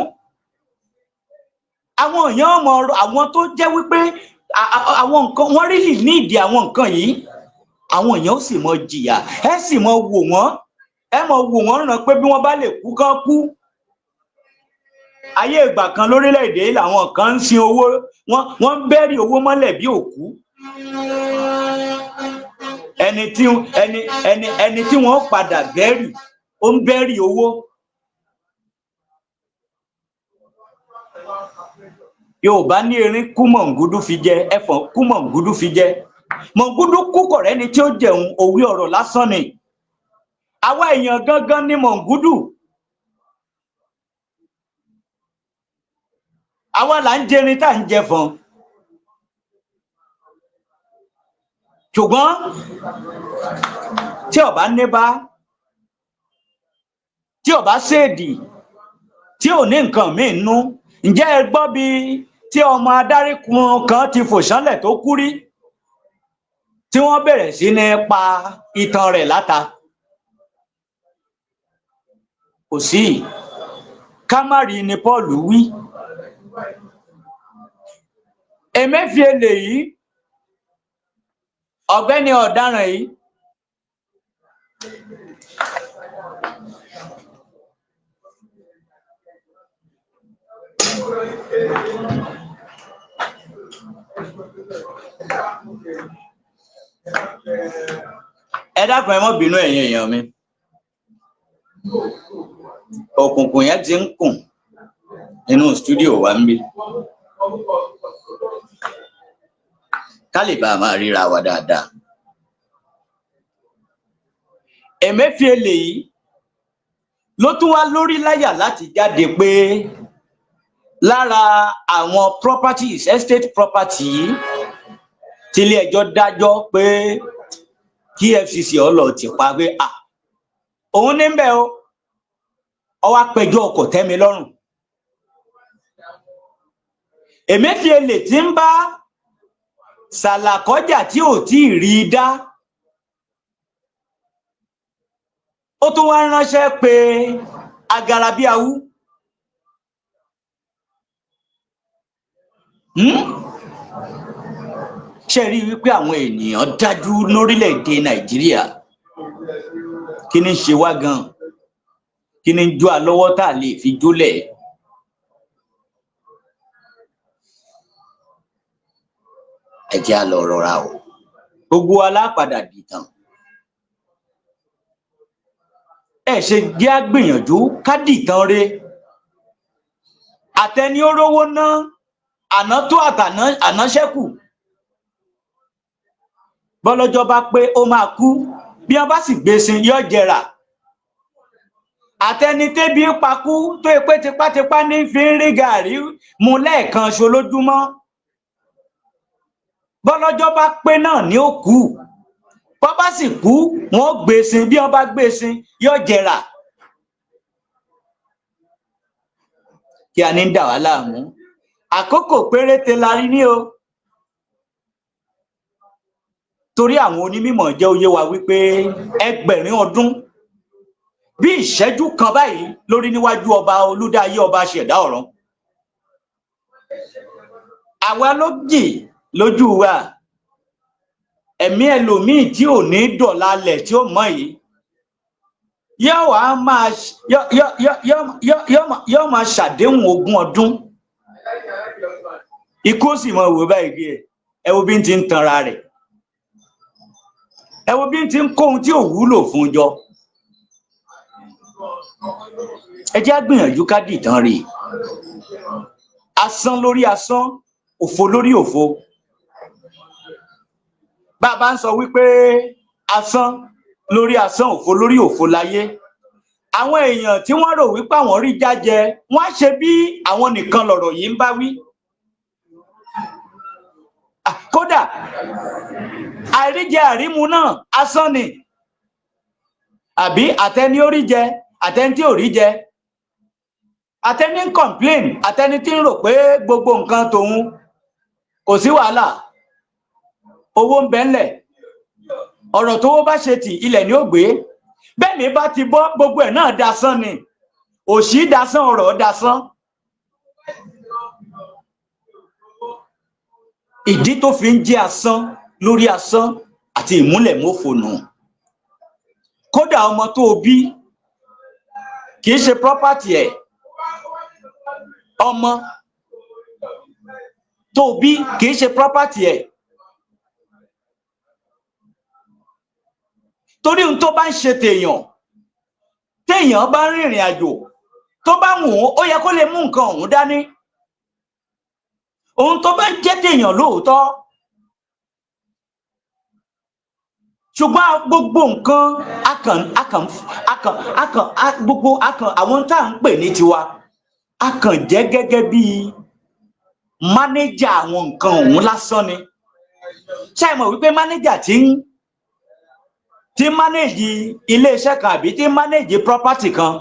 àwọn èèyàn mọ àwọn tó jẹ́ wípé àwọn nǹkan wọ́n rí ní ìdí àwọn nǹkan yìí, àwọn èèyàn ó sì mọ jìyà. Ẹ sì mọ wò wọ́n, ẹ mọ wò wọ́n ràn pé bí wọ́n bá lè kú kán kú. Ayé ìgbà kan lórílẹ̀‐èdè làwọn kan ń sin owó, wọ́n ń bẹ́rì owó mọ́lẹ̀ bí òkú. Ẹni tí ẹni ẹni ẹni tí wọ́n padà bẹ́rì, ó ń bẹ́rì owó. Yorùbá ní erin kú, mọ̀ngúdú fi jẹ ẹfọ̀n, kú mọ̀ngúdú fi jẹ mọ̀ngúdú kú kọ̀rẹ́ ni tí ó jẹun. Òwe ọ̀rọ̀ lásán ni. Àwa èèyàn gangan ni mọ̀ngúdù. Àwa là ń jẹrin tá à ń jẹfọn. Ṣùgbọ́n tí ọba ní bá tí ọba ṣèdì tí ò ní nǹkan míì nú, ǹjẹ́ ẹ gbọ́ bí tí ọmọ adarí kunrun kan ti fò sánlẹ̀ tó kú rí, tí wọ́n bẹ̀rẹ̀ sí ní pa itan rẹ̀ láta? Kò sí. Kámárì ni Paul wí. Emefiele yìí, ọ̀gbẹ́ni ọ̀daràn yìí, ẹ dákun, ẹ má bínú, ẹ̀yin èèyàn mi, òkùnkùn yẹn ti ń kùn nínú stúdíò wa ń bí, ká lè bá a máa ríra wa dáadáa. Emefiele yìí ló tún wá lórí láyà láti jáde pé lára àwọn properties, estate property yìí tílé ẹjọ́ dájọ́ pé kí EFCC ọlọ ti pa, pé à òun ní bẹ́ẹ̀ o, ó wá pẹjọ́ ọkọ̀ tẹ́mi lọ́rùn. Emefiele tí ń bá Sàlàkọ́jà tí ò tí ì rí i dá, ó tún wá ránṣẹ́ pé Agarabiawu. Ṣe rí i wípé àwọn ènìyàn dájú lórílẹ̀‐èdè Nàìjíríà? Kí ni ń ṣe wá gan? Kí ni ń jó a lọ́wọ́ tá a lè fi jólẹ̀? Ẹ jẹ́ á lọ rọra o. Gbogbo wa lápadà dìtàn. Ẹ ṣe jẹ́ á gbìyànjú ká dìtàn re. Àtẹni ó rówó ná àná tó àtàná àná ṣẹ́kù, bọ́lọ́jọ́ bá pé ó máa kú, bí wọ́n bá sì gbé sin yóò jẹrà. Àtẹni tébi ń pakú tó yẹ pé tipátipá ní fi ń rí gàrí mu lẹ́ẹ̀kan ṣo lójúmọ́, bọ́lọ́jọ́ bá pé náà ní ó kú. Bọ́ bá sì kú, wọ́n ó gbé sin, bí wọ́n bá gbé sin yóò jẹrà. Kí a ní ń dà wá láàmú? Àkókò péréte la rí ní o, torí àwọn onímọ̀ jẹ́ ó yé wa wípé ẹgbẹ̀rin ọdún bí ìṣẹ́jú kan báyìí lórí níwájú ọba olúdáyé, ọba ṣẹ̀dá ọ̀run. Àwa ló jì lójú wa. Ẹ̀mí ẹlòmíì tí ò ní dọ̀la lẹ̀ tí ó mọ̀ yìí yóò wá máa yóò máa ṣàdéhùn 20 ọdún, ikú ó sì mọ wò báyìí bí ẹ wo bí n ti ń tanra rẹ̀, ẹ wo bí n ti ń kó ohun tí ò wúlò fún jọ. Ẹ jẹ́ á gbìyànjú ká dìtàn rè. Asán lórí asán, òfo lórí òfo. Bá a bá ń sọ wípé asán lórí asán, òfo lórí òfo láyé, àwọn èèyàn tí wọ́n rò wípé àwọn rí jájẹ, wọ́n á ṣe bí àwọn nìkan lọ̀rọ̀ yìí ń bá wí. Kódà àìríjẹ àrímu náà asán ni, àbí? Àtẹni ó rí jẹ, àtẹni tí ò rí jẹ, àtẹni ń complain, àtẹni tí ń rò pé gbogbo nǹkan tòun kò sí wàhálà, owó ń bẹ ńlẹ̀, ọ̀rọ̀ tówó bá ṣe tì ilẹ̀ ni ó gbé. Bẹ́ẹ̀ mi bá ti bọ́, gbogbo ẹ̀ náà dasán ni. Òṣì dasán, ọ̀rọ̀ dasán. Ìdí tó fi ń jẹ́ asán lórí asán àti ìmúlẹ̀mófo nù. Kódà ọmọ tó o bí kì í ṣe property ẹ̀. Ọmọ tó o bí kì í ṣe property ẹ̀. Torí ohun tó bá ń ṣe tèèyàn, téèyàn bá ń rìnrìn àjò, tó bá wù ú, ó yẹ kó lè mú nǹkan ọ̀hún dání. Ohun tó bá ń jẹ́ tèèyàn lóòótọ́. Ṣùgbọ́n gbogbo nǹkan akàn akàn akàn akàn gbogbo akàn àwọn tá à ń pè ní tiwa, a kàn jẹ́ gẹ́gẹ́ bí mánéjà àwọn nǹkan ọ̀hún lásán ni. Ṣé ẹ mọ̀ wípé mánéjà tí ń mánéjì iléeṣẹ́ kan àbí tí ń mánéjì property kan,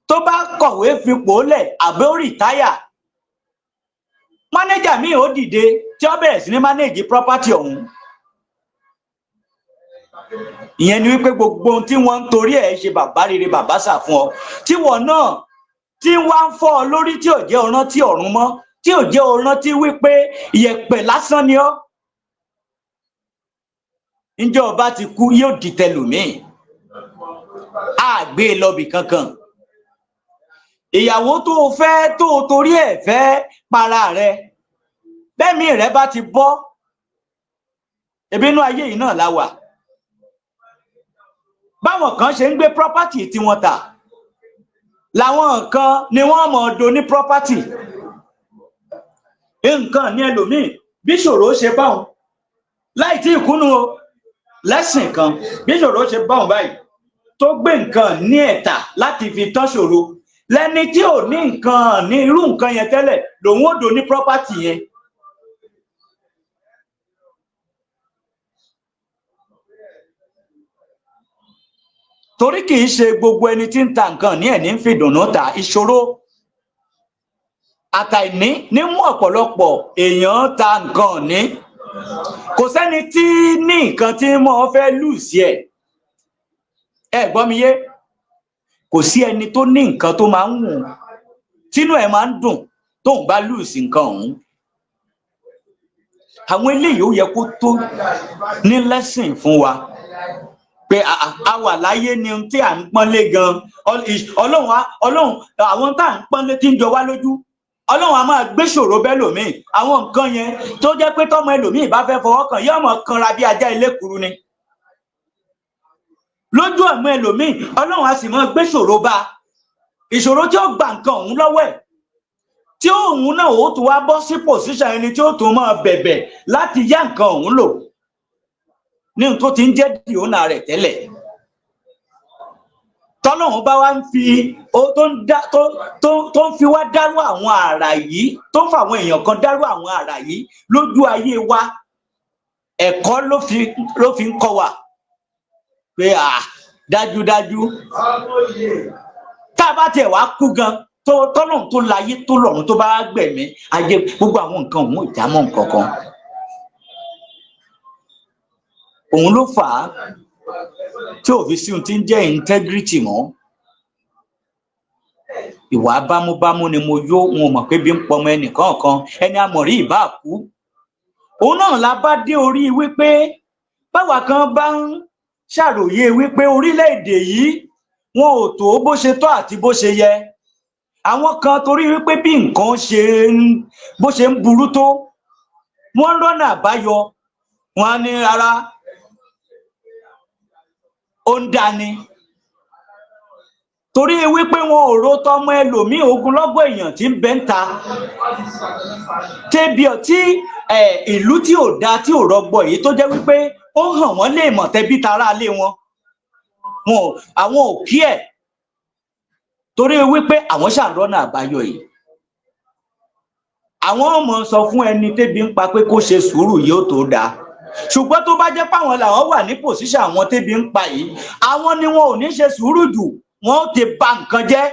tó bá kọ̀wé fipò lẹ̀ àbí ó rìtáyà, mánéjà míì ó dìde tí ó bẹ̀rẹ̀ sí ní mánéjì property ọ̀hún. Ìyẹn ni wípé gbogbo ohun tí wọ́n ń torí ẹ̀ ṣe bàbá rere bàbá sà fún ọ, tí wọ́n náà tí wọ́n ń fọ́ ọ lórí, tí ò jẹ́ o rántí ọ̀run mọ́, tí ò jẹ́ o rántí wípé ìyẹ̀pẹ̀ lásán ni ọ́. Ǹjẹ́ ọba ti kú yóò di tẹlòmíì, á gbé e lọ́bì kankan. Ìyàwó tó o fẹ́, tó o torí ẹ̀ fẹ́ para rẹ, bẹ́ẹ̀mí rẹ bá ti bọ́, ebi inú ayé yìí náà la wà. Báwọn kan ṣe ń gbé property tí wọ́n tà, làwọn kan ni wọ́n mọ̀ do ní property. Nǹkan ní ẹlòmíì bí ṣòro ṣe báwọn láì tí ìkúnnú o lẹ́sìn kan, bí ṣòro ṣe báwọn báyìí tó gbé nǹkan ní ẹ̀tà láti fi tán ṣòro, lẹ́ni tí ò ní nǹkan ní irú nǹkan yẹn tẹ́lẹ̀ lòun ó do ní property yẹn. Torí kì í ṣe gbogbo ẹni tí ń ta nǹkan ní ẹ̀ ní ń fi dùnnú ta. Ìṣòro àtàìní ní mú ọ̀pọ̀lọpọ̀ èèyàn ta nǹkan ní. Kò sẹ́ni tí ní nǹkan tí mo fẹ́ lù sí ẹ̀. Ẹ gbọ́ mi yé? Kò sí ẹni tó ní nǹkan tó máa ń wù tínú ẹ̀ máa ń dùn tóun bá lù sí nǹkan ọ̀hún. Àwọn eléyìí ó yẹ kó tó ní lẹ́sìn fún wa pé a wà láyé ni tí à ń pọ́nlé gan. Ọlọ́run àwọn tá à ń pọ́nlé tí ń jọ wá lójú, Ọlọ́run a máa gbé ṣòro bẹ́ẹ̀ lòmíì. Àwọn nǹkan yẹn tó jẹ́ pé tọ́mọ ẹlòmíì bá fẹ́ fọwọ́ kàn yóò mọ̀ kanra bí ajá elékuru ni. Lójú ọmọ ẹlòmíì, Ọlọ́run a sì máa gbé ṣòro bá ìṣòro tí ó gba nǹkan ọ̀hún lọ́wọ́ ẹ̀, tí òun náà ó tún wá bọ́ sí pòsíṣàn ẹni tí ó tún máa bẹ̀bẹ̀ láti yá nǹkan ọ̀hún lò ní ohun tó ti ń jẹ́ dìónà rẹ̀ tẹ́lẹ̀. Tọ́lọ́hún bá wá ń fi tó ń fi wá dárú àwọn àrà yìí, tó ń fa àwọn èèyàn kan dárú àwọn àrà yìí lójú ayé wa, ẹ̀kọ́ ló fi ń kọ́ wa pé dájúdájú tá a bá tiẹ̀ wá kú gan, tọ́lọ́hún tó láyé tó lọ́run tó bá gbẹ̀mí ayé, gbogbo àwọn nǹkan òun ò já mọ́ nǹkan kan. Òun ló fà á tí ò fi sí ohun tí ń jẹ́ integrity mọ́. Ìwà bámúbámú ni mo yó, wọn mọ̀ pé bí ń pọmọ ẹnìkan kan, ẹni amọ̀rí ìbá kú. Òun náà la bá dé orí wípé báwa kan bá ń ṣàròyé wípé orílẹ̀-èdè yìí wọn ò tó bó ṣe tọ́ àti bó ṣe yẹ. Àwọn kan torí wípé bí nǹkan ṣe ń bó ṣe ń burú tó, wọ́n ń rọ́nà àbáyọ, wọn á ní rárá ó ń dání. Torí wípé wọn ò ro tọmọ ẹlòmíì, ogunlọ́gọ̀ èèyàn tí ń bẹ ń ta tẹbi tí ìlú tí ò da tí ò rọgbọ yìí, tó jẹ́ wípé ó hàn wọ́n lè mọ̀ tẹbí tará lé wọn, àwọn ò kí ẹ̀ torí wípé àwọn ṣàrọ́nà àbáyọ yìí. Àwọn ọmọ sọ fún ẹni tébi ń pa pé kó ṣe sùúrù, yóò tó dáa. Ṣùgbọ́n tó bá jẹ́ páwọn làwọn wà ní position àwọn tébi ń pa yìí, àwọn ni wọn ò ní ṣe sùúrù jù, wọn ó ti ba nǹkan jẹ́.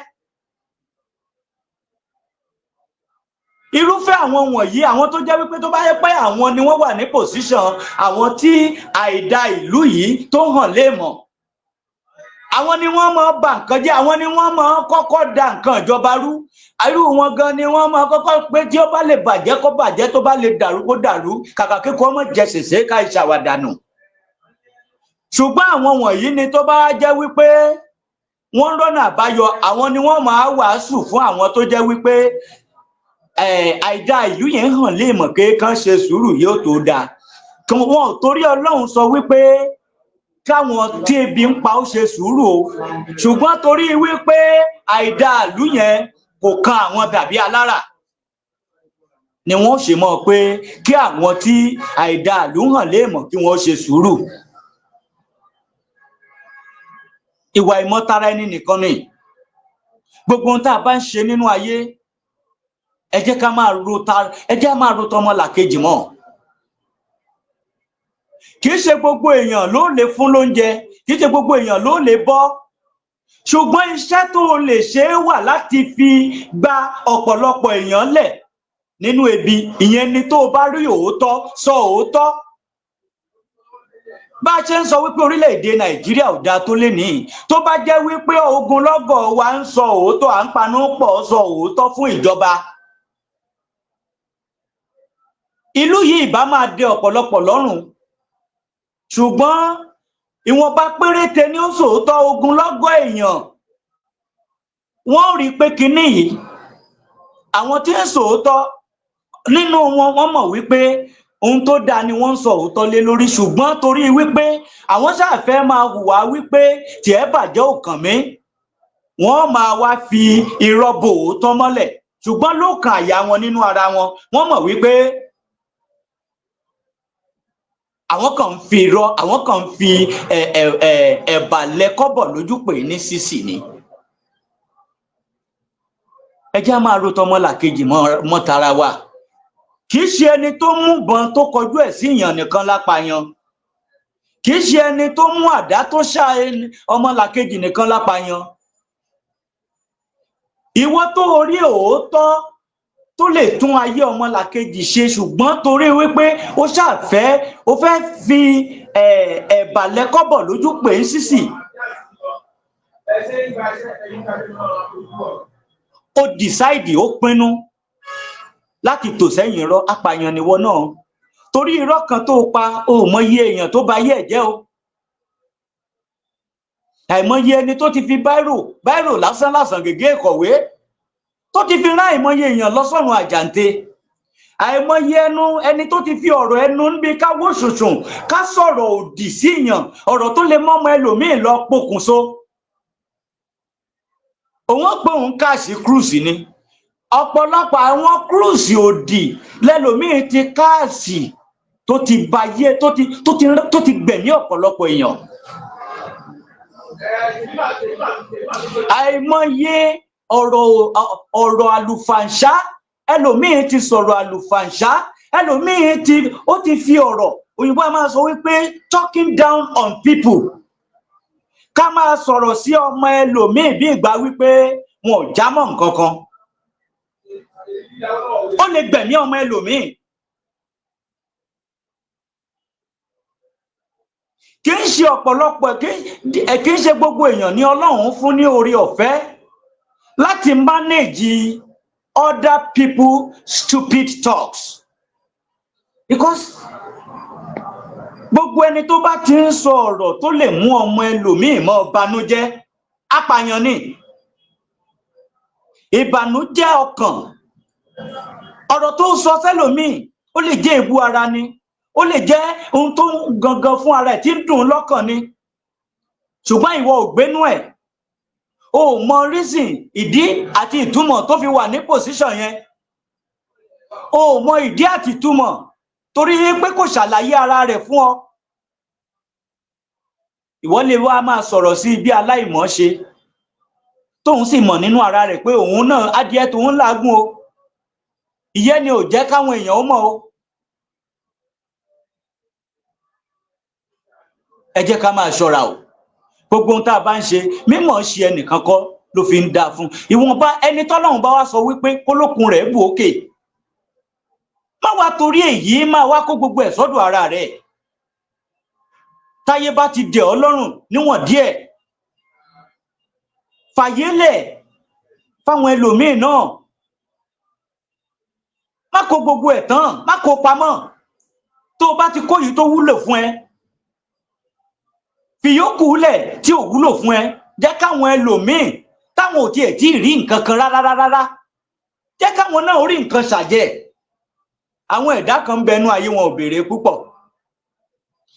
Irúfẹ́ àwọn wọ̀nyí, àwọn tó jẹ́ wípé tó bá yẹ pé àwọn ni wọ́n wà ní position àwọn tí àìda ìlú yìí tó hàn léèmọ̀, àwọn ni wọ́n máa ba nǹkan jẹ́, àwọn ni wọ́n máa kọ́kọ́ da nǹkan ìjọba rú. Irú wọn gan ni wọ́n máa kọ́kọ́ pé tí ó bá lè bàjẹ́ kó bàjẹ́, tó bá lè dàrú kó dàrú, kàkà kíkọ́ ọmọ jẹ ṣèṣe ká ìṣàwàdànù. Ṣùgbọ́n àwọn wọ̀nyí ni tó bá jẹ́ wípé wọ́n ń rọ́nà àbáyọ, àwọn ni wọ́n máa wàásù fún àwọn tó jẹ́ wípé àìda ìlú yẹn hàn léèmọ̀ pé kán ṣe sùúrù, yóò tó dáa. Wọn ò torí Ọlọ́run sọ wípé káwọn tí ebi ń pa ó ṣe sùúrù o, ṣùgbọ́n torí wípé àìda ìlú yẹn kò kan àwọn dàbí alára ni wọ́n ṣe mọ̀ pé kí àwọn tí àìda ìlú hàn léèmọ̀ kí wọ́n ṣe sùúrù. Ìwà ìmọ̀tara ẹni nìkan ni. Gbogbo ohun tá a bá ń ṣe nínú ayé, ẹ jẹ́ ká máa ro ta, ẹ jẹ́ máa ro tọmọlàkejì mọ́. Kì í ṣe gbogbo èèyàn ló lè fún lóúnjẹ, kì í ṣe gbogbo èèyàn ló lè bọ́, ṣùgbọ́n iṣẹ́ tó o lè ṣe é wà láti fi gba ọ̀pọ̀lọpọ̀ èèyàn lẹ̀ nínú ebi. Ìyẹn ni tó o bá rí òótọ́ sọ òótọ́. Bá a ṣe ń sọ wípé orílẹ̀-èdè Nàìjíríà ò dáa tó lé nìyí, tó bá jẹ́ wípé ogunlọ́gọ̀ wa ń sọ òótọ́, à ń panú pọ̀ sọ òótọ́ fún ìjọba, ìlú yìí ìbá máa dẹ ọ̀pọ̀lọpọ̀ lọ́rùn. Ṣùgbọ́n ìwọ̀nba péréte ni ó sòótọ́, ogunlọ́gọ̀ èèyàn wọ́n rí i pé kinní yìí, àwọn tí ń sòótọ́ nínú wọn, wọ́n mọ̀ wípé ohun tó dáa ni wọ́n ń sọ òótọ́ lé lórí, ṣùgbọ́n torí wípé àwọn ṣàfẹ́ máa hùwà wípé tiẹ̀ bàjẹ́ ò kàn mí, wọ́n máa wá fi irọ́ bo òótọ́ mọ́lẹ̀. Ṣùgbọ́n lókàn àyà wọn nínú ara wọn, wọ́n mọ̀ wípé àwọn kan ń fi irọ́, àwọn kan ń fi ẹ̀bà lẹ́kọ́bọ̀ lójú pè ní sísì ni. Ẹ jẹ́ á máa ro tọmọlàkejì mọ́ tara wa. Kì í ṣe ẹni tó mú bọn tó kọjú ẹ̀ sí èèyàn nìkan lápàyàn, kì í ṣe ẹni tó mú àdá tó ṣá ọmọlàkejì nìkan lápàyàn. Ìwọ tó rí òótọ́ tó lè tún ayé ọmọlàkejì ṣe, ṣùgbọ́n torí wípé ó ṣàfẹ́, ó fẹ́ fi ẹ̀bà lẹ́kọ́bọ̀ lójú pè é sísì, ó dìsáìdì, ó pinnu láti tò sẹ́yìn irọ́. Apààyàn nìwọ náà, torí irọ́ kan tó pa, o ò mọyì èèyàn tó ba ayé ẹ̀ jẹ́ o. Àìmọye ẹni tó ti fi báírò lásán lásán gègé ìkọ̀wé tó ti fi rán àìmọye èèyàn lọ sọ́run àjàǹte. Àìmọye ẹnu ẹni tó ti fi ọ̀rọ̀ ẹnu ń bí ká wó ṣùṣùn, ká sọ̀rọ̀ òdì sí èèyàn, ọ̀rọ̀ tó lè mọ́mọ ẹlòmíín lọ pokùnso. Òun ó pé òun káàsì cruise ni. Ọ̀pọ̀lọpọ̀ àwọn cruise òdì lẹ́lòmíín ti káàsì tó ti bayé, tó ti gbẹ̀mí ọ̀pọ̀lọpọ̀ èèyàn. Àìmọye ọ̀rọ̀ àlùfàǹṣá ẹlòmíín ti sọ̀rọ̀ àlùfàǹṣá, ẹlòmíín ti ó ti fi ọ̀rọ̀ òyìnbó a máa sọ wípé talking down on people, ká máa sọ̀rọ̀ sí ọmọ ẹlòmíín bí ìgbà wípé wọn ò jámọ́ nǹkan kan, ó lè gbẹ̀mí ọmọ ẹlòmíín. Kì í ṣe ọ̀pọ̀lọpọ̀, kì í ṣe gbogbo èèyàn ní Ọlọ́run fún ní oore ọ̀fẹ́ láti manage other people stupid talks, because gbogbo ẹni tó bá ti ń sọ ọ̀rọ̀ tó lè mú ọmọ ẹlòmíì mọ́ banújẹ́, apààyàn ni. Ìbànújẹ́ ọkàn, ọ̀rọ̀ tó sọ sẹ́lòmíì, ó lè jẹ́ èébú ara ni, ó lè jẹ́ ohun tó ń gangan fún ara ẹ̀ tí ń dùn lọ́kàn ni, ṣùgbọ́n ìwọ ò gbénú ẹ̀, o ò mọ reason, ìdí àti ìtumọ̀ tó fi wà ní position yẹn, o ò mọ ìdí àti ìtumọ̀ torí pé kò ṣàlàyé ara rẹ̀ fún ọ. Ìwọ lè wá máa sọ̀rọ̀ sí bí aláìmọ̀ ṣe, tóun sì mọ̀ nínú ara rẹ̀ pé òun náà adìẹ tòun làágùn o. Ìyẹn ni ò jẹ́ káwọn èèyàn ó mọ̀ o. Ẹ jẹ́ ká máa ṣọ́ra o. Gbogbo ohun tá a bá ń ṣe, mímọ̀ ṣe ẹnìkan kọ́ ló fi ń dáa fún. Ìwọ̀nba ẹni tọ́lọ́run bá wá sọ wípé kólókun rẹ̀ bù ókè, má wá torí èyí máa wá kó gbogbo ẹ̀ sọ́dọ̀ ara rẹ̀. Táyé bá ti dẹ̀ ọ́ lọ́rùn níwọ̀n díẹ̀, fàyélẹ̀ fáwọn ẹlòmíín náà. Má kó gbogbo ẹ̀ tán, má kó pamọ́. Tó o bá ti kó yìí tó wúlò fún ẹ, fìyókù lẹ̀ tí ò wúlò fún ẹ. Jẹ́ káwọn ẹlòmíín táwọn ò tiẹ̀ tí ì rí nǹkan kan rárá rárá, jẹ́ káwọn náà rí nǹkan ṣàjẹ́. Àwọn ẹ̀dá kan ń bẹnu ayé, wọn ò béèrè púpọ̀.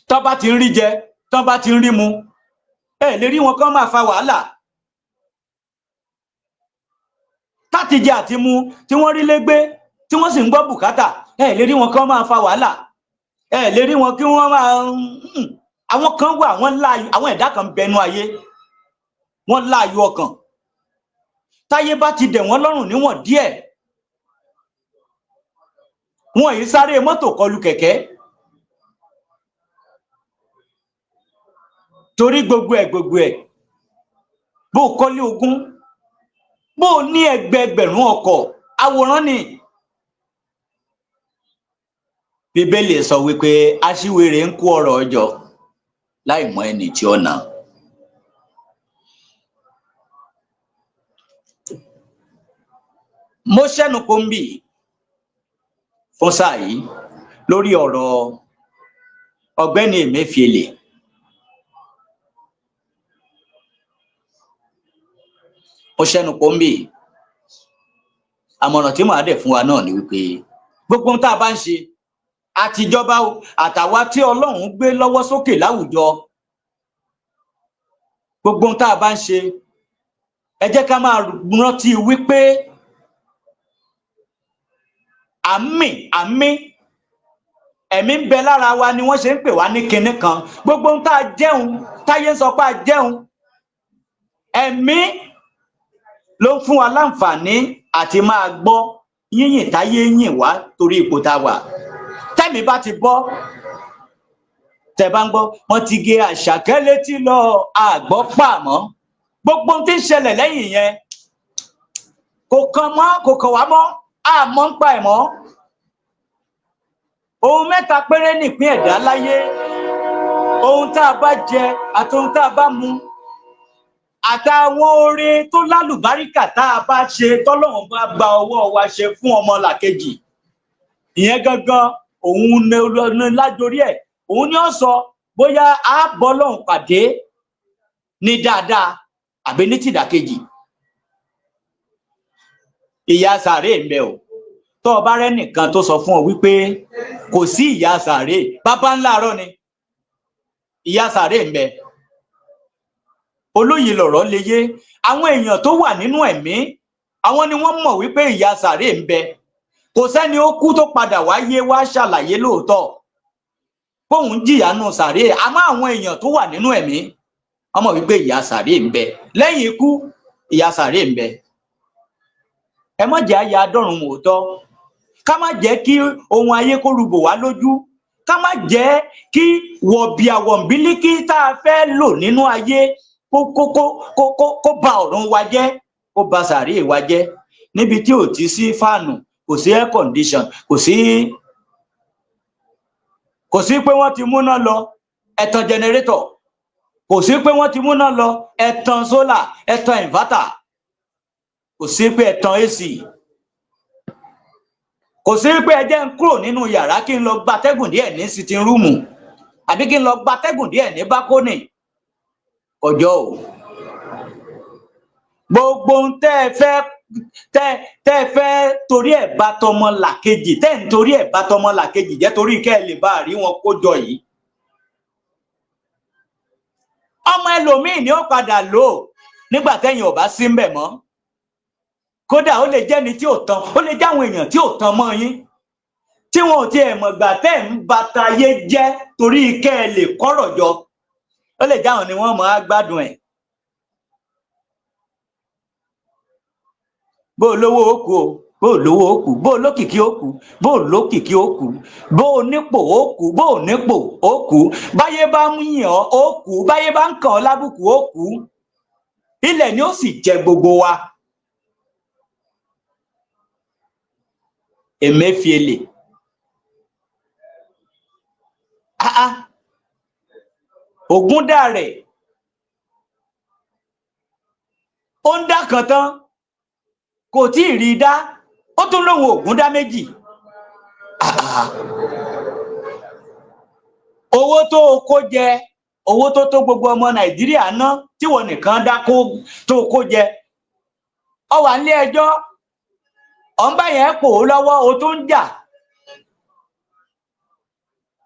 Tán bá ti ń rí jẹ, tán bá ti ń rí mu, ẹ lè rí wọn kán máa fa wàhálà. Táti jẹ àti mu tí wọ́n rí légbé, tí wọ́n sì ń gbọ́ bùkátà, ẹ lè rí wọn kán máa fa wàhálà. Ẹ lè rí wọn kí wọ́n máa. Àwọn kan wà, wọ́n láàyò. Àwọn ẹ̀dá kan ń bẹnu ayé, wọ́n láàyò ọkàn. Táyé bá ti dẹ̀ wọ́n lọ́rùn níwọ̀n díẹ̀, wọn yìí sáré mọ́tò kọlù kẹ̀kẹ́, torí gbogbo ẹ̀ bó kọ́lé ogún, bó ní ẹgbẹẹgbẹ̀rún ọkọ̀, àwòrán ni. Bíbélì sọ wípé aṣiwèrè ń kó ọrọ̀ jọ láì mọ ẹni tí ó ná. Mo ṣẹ́nu kò ń bì fún sáà yìí lórí ọ̀rọ̀ ọ̀gbẹ́ni Emefiele. Mo ṣẹ́nu kò ń bì. Àmọ̀ràn tí màá dẹ̀ fún wa náà ni wípé gbogbo ohun tá a bá ń ṣe, àtijọba o, àtàwa tí Ọlọ́run gbé lọ́wọ́ sókè láwùjọ, gbogbo ohun tá a bá ń ṣe, ẹ jẹ́ ká máa rántí wípé àmì àmì ẹ̀mí ń bẹ lára wa ni wọ́n ṣe ń pè wá ní kinní kan. Gbogbo ohun tá a jẹun, táyé ń sọ pé a jẹun, ẹ̀mí ló ń fún wa láǹfààní àti máa gbọ́ yíyìn táyé yìn wá torí ipò tá a wà. Tẹ́mi bá ti bọ́, tẹ́ bá ń gbọ́ wọ́n ti gé Àṣàkẹ́ létí lọ, àgbọ́ pàmọ́. Gbogbo ohun tí ń ṣẹlẹ̀ lẹ́yìn yẹn kò kàn mọ́, kò kàn wá mọ́, àmọ́ ń pa ẹ̀ mọ́. Ohun mẹ́ta péré nìpín ẹ̀dá láyé: ohun tá a bá jẹ àti ohun tá a bá mu, àtàwọn oore tó lálùbáríkà tá a bá ṣe, tọ́lọ́run bá gba ọwọ́ wa ṣe fún ọmọ làkejì. Ìyẹn gangan òun ní lájorí ẹ̀, òun ni ó sọ bóyá a bọ́ lọ́hùn pàdé ní dáadáa àbí ní tìdàkejì. Ìyà sàárè ń bẹ o. Tó o bá rẹ́nìkan tó sọ fún ọ wípé kò sí ìyà sàárè, bàbá ńlá àárọ̀ ni. Ìyà sàárè ń bẹ. Olóye lọ̀rọ̀ lè yé àwọn èèyàn tó wà nínú ẹ̀mí, àwọn ni wọ́n mọ̀ wípé ìyà sàárè ń bẹ. Kò sẹ́ni ó kú tó padà wáyé wá ṣàlàyé lóòótọ́ kóun jìyà nù sàárè, àmọ́ àwọn èèyàn tó wà nínú ẹ̀mí wọ́n mọ̀ wípé ìyà sàárè ń bẹ. Lẹ́yìn ikú, ìyà sàárè ń bẹ. Ẹ má jẹ́ àyà adọ́run mòótọ́. Ká má jẹ́ kí ohun ayé kó rúbò wá lójú. Ká má jẹ́ kí wọ̀bìà wọ̀nbílíkì tá a fẹ́ lò nínú ayé kó kó kó kó kó kó ba ọ̀run wa jẹ́, kó ba sàárè wa jẹ́. Níbi tí ò ti sí fáànù, kò sí air condition, kò sí pé wọ́n ti múná lọ, ẹ tan generator. Kò sí pé wọ́n ti múná lọ, ẹ tan solar, ẹ tan inverter. Kò sí pé ẹ tan AC. Kò sí pé ẹ jẹ́ ń kúrò nínú yàrá kí n lọ gbatẹ́gùn díẹ̀ ní sitting room, àbí kí n lọ gbatẹ́gùn díẹ̀ ní balcony. Ọjọ́ o, gbogbo ohun tẹ́ ẹ fẹ́ tẹ́ ẹ fẹ́ torí ẹ̀ bá tọmọ làkejì, tẹ́ ẹ̀ ń torí ẹ̀ bá tọmọ làkejì jẹ́, torí kẹ́ ẹ lè bá rí wọn kó jọ yìí, ọmọ ẹlòmíì ni ó padà lò ó nígbà tẹ́yìn ò bá sí ńbẹ̀ mọ́. Kódà ó lè jẹ́ni tí ò tán, ó lè jẹ́ àwọn èèyàn tí ò tán mọ́ yín, tí wọn ò tiẹ̀ mọ̀ gbà tẹ́ ń batayé jẹ́ torí kẹ́ ẹ lè kọ́rọ̀ jọ, ó lè jáwọn ni wọ́n mọ̀ á gbádùn ẹ̀. Bó olówó ó kú o, Bó o lówó ó kú, bó o lókìkí ó kú, bó o lókìkí ó kú, bó o nípò ó kú, bó o nípò ó kú, báyé bá ń yìn ọ́ ó kú, báyé bá ń kàn ọ́ lábùkù ó kú, ilẹ̀ ni ó sì jẹ gbogbo wa. Emefiele, Ògúndáre ó ń dá kan tán, kò tí ì rí i dá, ó tún lóun Ògúndá méjì. Owó tó o kó jẹ, owó tó tó gbogbo ọmọ Nàìjíríà ná tí wọn nìkan dá tó o kó jẹ, ó wà nílé ẹjọ́, ọ̀ ń bá yẹn pò ó lọ́wọ́, o tún ń jà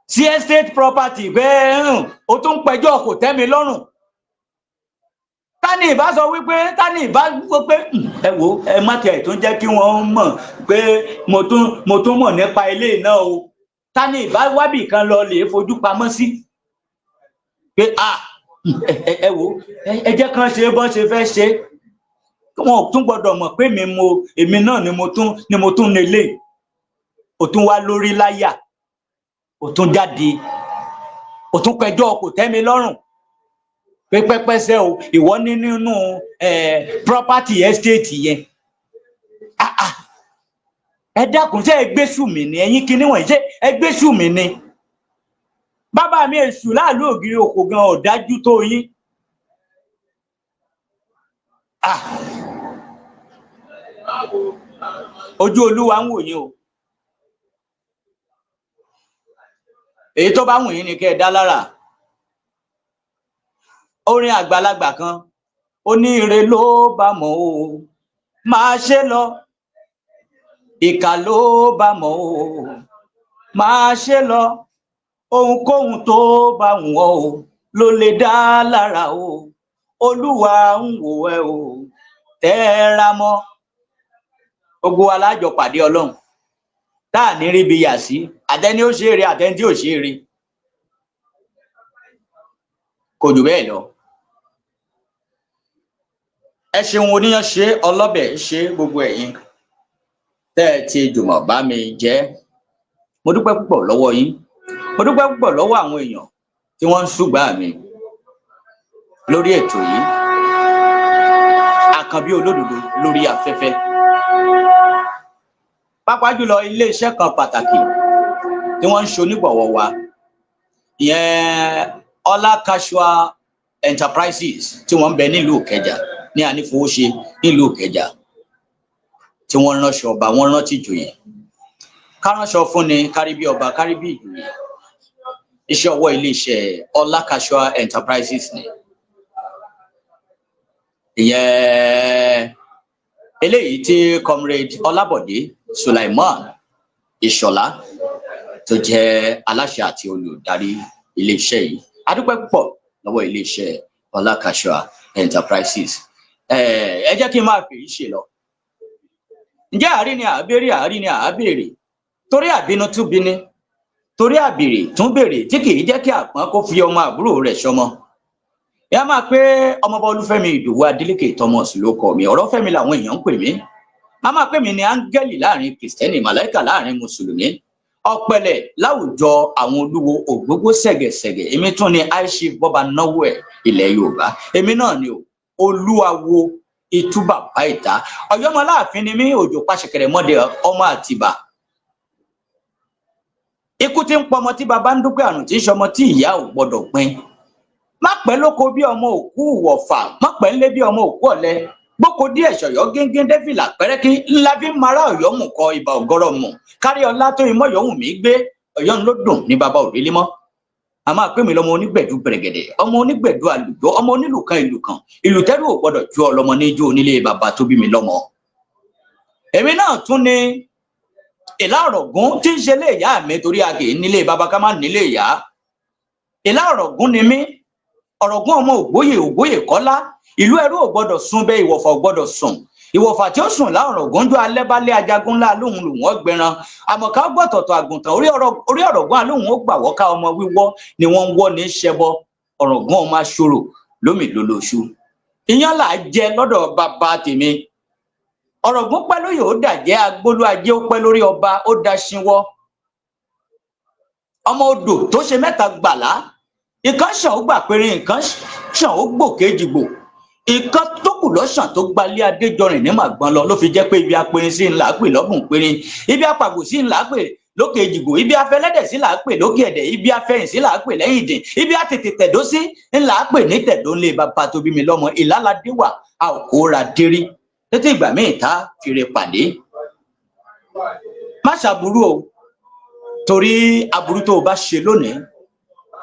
sí estate property pé o tún ń pẹjọ́ kò tẹ́ mi lọ́rùn. Tani ìbá sọ wípé, tani ìbá gbọ́ pé ẹ wo, ẹ má tiẹ̀ tún jẹ́ kí wọ́n mọ̀ pé mo tún mọ̀ nípa ilé náà o. Tani ìbá wábì kan lọ lè fojú pamọ́ sí pé ẹ wo, ẹ jẹ́ kán ṣe bọ́n ṣe fẹ́ ṣe, wọn ò tún gbọ́dọ̀ mọ̀ pé èmi náà ni mo tún nílé. O tún wá lórí láyà, o tún jáde, o tún pẹjọ́ kò tẹ́ mi lọ́rùn pé pẹ́pẹ́sẹ́ o, ìwọ ní nínú property estate yẹn. Ẹ dákun, ṣé ẹ gbésù mi ni? Ẹ̀yin kinní wọ̀nyí, ṣé ẹ gbésù mi ni? Bàbá mi èṣù láàlú ògiri òkò gan ọ̀dájú tó yín. Ojú Olúwa ń wò yín o. Èyí tó bá wù yín ni kẹ́ ẹ dá lára. Orin àgbàlagbà kan ó ní ire ló bá mọ̀ o, máa ṣe lọ, ìkà ló bá mọ̀ o, máa ṣe lọ, ohunkóhun tó bá wù ọ́ o ló lè dá lára o, Olúwa ń wò ẹ́ o, tẹ́ra mọ́. Gbogbo wa lájọ pàdé Ọlọ́run tá à ní ríbi yà sí, àtẹni ó ṣe é rí, àtẹni tí ò ṣe é rí, kò jù bẹ́ẹ̀ lọ. Ẹ ṣeun oníyan ṣe, ọlọ́bẹ̀ ṣe, gbogbo ẹ̀yin tẹ́ ẹ ti jùmọ̀ bá mi jẹ́. Mo dúpẹ́ púpọ̀ lọ́wọ́ yín, mo dúpẹ́ púpọ̀ lọ́wọ́ àwọn èèyàn tí wọ́n ń ṣùgbà mi lórí ètò yìí, Àkànbí Olódodo lórí afẹ́fẹ́, pàápàá jùlọ iléeṣẹ́ kan pàtàkì tí wọ́n ń ṣe onígbọ̀wọ́ wa, ìyẹn Ọlá Casual Enterprises tí wọ́n ń bẹ nílùú Ìkẹjà, ní ànífowóṣe nílùú Ìkẹjà, tí wọ́n ránṣọ ọba, wọ́n rántí ìjòyè. Káránṣọ fúnni, kárí bí ọba, kárí bí ìjòyè. Iṣẹ́ ọwọ́ iléeṣẹ́ Ọlá Casual Enterprises ni. Ìyẹn eléyìí tí Comrade Ọlábọ̀dé Sulaiman Ìṣọ̀lá tó jẹ́ aláṣẹ àti olùdarí iléeṣẹ́ yìí. A dúpẹ́ púpọ̀ lọ́wọ́ iléeṣẹ́ Ọlá Casual Enterprises. Ẹ jẹ́ kí n máa fèyí ṣe lọ. Ǹjẹ́ àárín ni àábéèrè, àárín ni àábéèrè, torí àbínú tún bíní, torí àbèrè tún bèrè, tí kì í jẹ́ kí àpọ́n kó fi ọmọ àbúrò rẹ̀ ṣọmọ. Ìyá máa pé ọmọọba Olúfẹ́mi Ìdòwú Adélékè Thomas ló kọ mi, ọ̀rọ̀ Fẹ́mi làwọn èèyàn ń pè mí. A máa pè mí ní áńgẹ́lì láàrin kìrìsìtẹ́nì, màláìkà láàrin mùsùlùmí, ọ̀pẹ̀lẹ̀ láwùjọ àwọn olúwo ògbógbó ṣẹ̀gẹ̀ṣẹ̀gẹ̀. Èmi tún ni aishif bọba náwó ẹ ilẹ̀ Yorùbá. Èmi náà ni o, Olúwawo Itú bàbá ìta, Ọ̀yọ́mọláàfin ni mí, òjò pàṣẹkẹrẹ mọdẹ ọmọ Àtìbà. Ikú tí ń pọmọ tí baba ń dúpẹ́, àrùn tí ń ṣọmọ tí ìyá ò gbọ́dọ̀ gbin. Má pẹ́ lóko bí ọmọ òkú wọ̀fà, má pẹ́ ńlé bí ọmọ òkú ọ̀lẹ. Gbóko díẹ̀ ṣọ̀yọ́ gíngín dẹ́fìlà pẹ́rẹ́kí ńlá fi ń mara Ọ̀yọ́ mú kọ ìbà ọ̀gọ́rọ̀ mù. Kárí ọlá tó imọ́ yòówù mí gbé, Ọ̀yọ́ ń ló dùn ní baba òrèlé mọ́. A máa pè mí lọ́mọ onígbẹ̀dú bẹ̀rẹ̀gẹ̀dẹ̀, ọmọ onígbẹ̀dú àlùjọ, ọmọ onílù kan ìlù kan, ìlù tẹ́rù ò gbọ́dọ̀ ju ọlọ́mọ ní ijó onílé baba tó bí mi lọ́mọ. Èmi náà tún ni Ìlá Ọ̀ràngún tí ń ṣe ilé ìyá mi, torí a kì í nílé baba ká má nílé ìyá. Ìlá Ọ̀ràngún ni mí, Ọ̀ràngún ọmọ Ògbóyè, Ògbóyè Kọ́lá. Ìlú ẹrú ò gbọ́dọ̀ sùn bẹ́ẹ̀, ìwọ̀fà ò gbọ́dọ̀ sùn. Ìwọ̀fà tí ó sùn láọ̀rọ̀gún jọ alẹ́ bá lé ajagun ńlá lóhùn lòun ọgbẹran. Àmọ̀ká gbọ̀tọ̀tọ̀ àgùntàn orí Ọ̀ràngún alóhùn ó gbà wọ́ká ọmọ wíwọ́ ni wọ́n ń wọ́ ní ṣẹbọ. Ọ̀ràngún ọmọ aṣòro lómi lólóṣù. Iyán là á jẹ lọ́dọ̀ bàbá tèmi. Ọ̀rọ̀gún pẹ́ lóyè, ó dàjẹ́. Agbólú ajé ó pẹ́ lórí ọba, ó daṣinwọ́. Ọmọ odò tó ṣe mẹ́ta gbàlá, ìkan ṣàn ó gbà péré, nǹkan ṣàn ó gbòkejì gbò, ìkan tó kù lọ́sàn tó gbalé Adéjọrìn ní màgbọ́n lọ. Ló fi jẹ́ pé ibi apẹrin sí ńlá pè lọ́gùn péré, ibi apàgbò sí ńlá pè lókè èjìgbò, ibi afẹlẹ́dẹ̀ sí là á pè lókè ẹ̀dẹ̀, ibi afẹ̀yìn sí là á pè lẹ́yìn ìdìn, ibi àtètè tẹ̀dó sí ńlá pè ní tẹ̀dó ńlẹ̀ bàbá tó bí mi lọ́mọ. Ìlàládé wà, a ò kóra dérí títí ìgbà míì tá fìrè pàdé. Má ṣàbúrú o, torí aburú tó o bá ṣe lónìí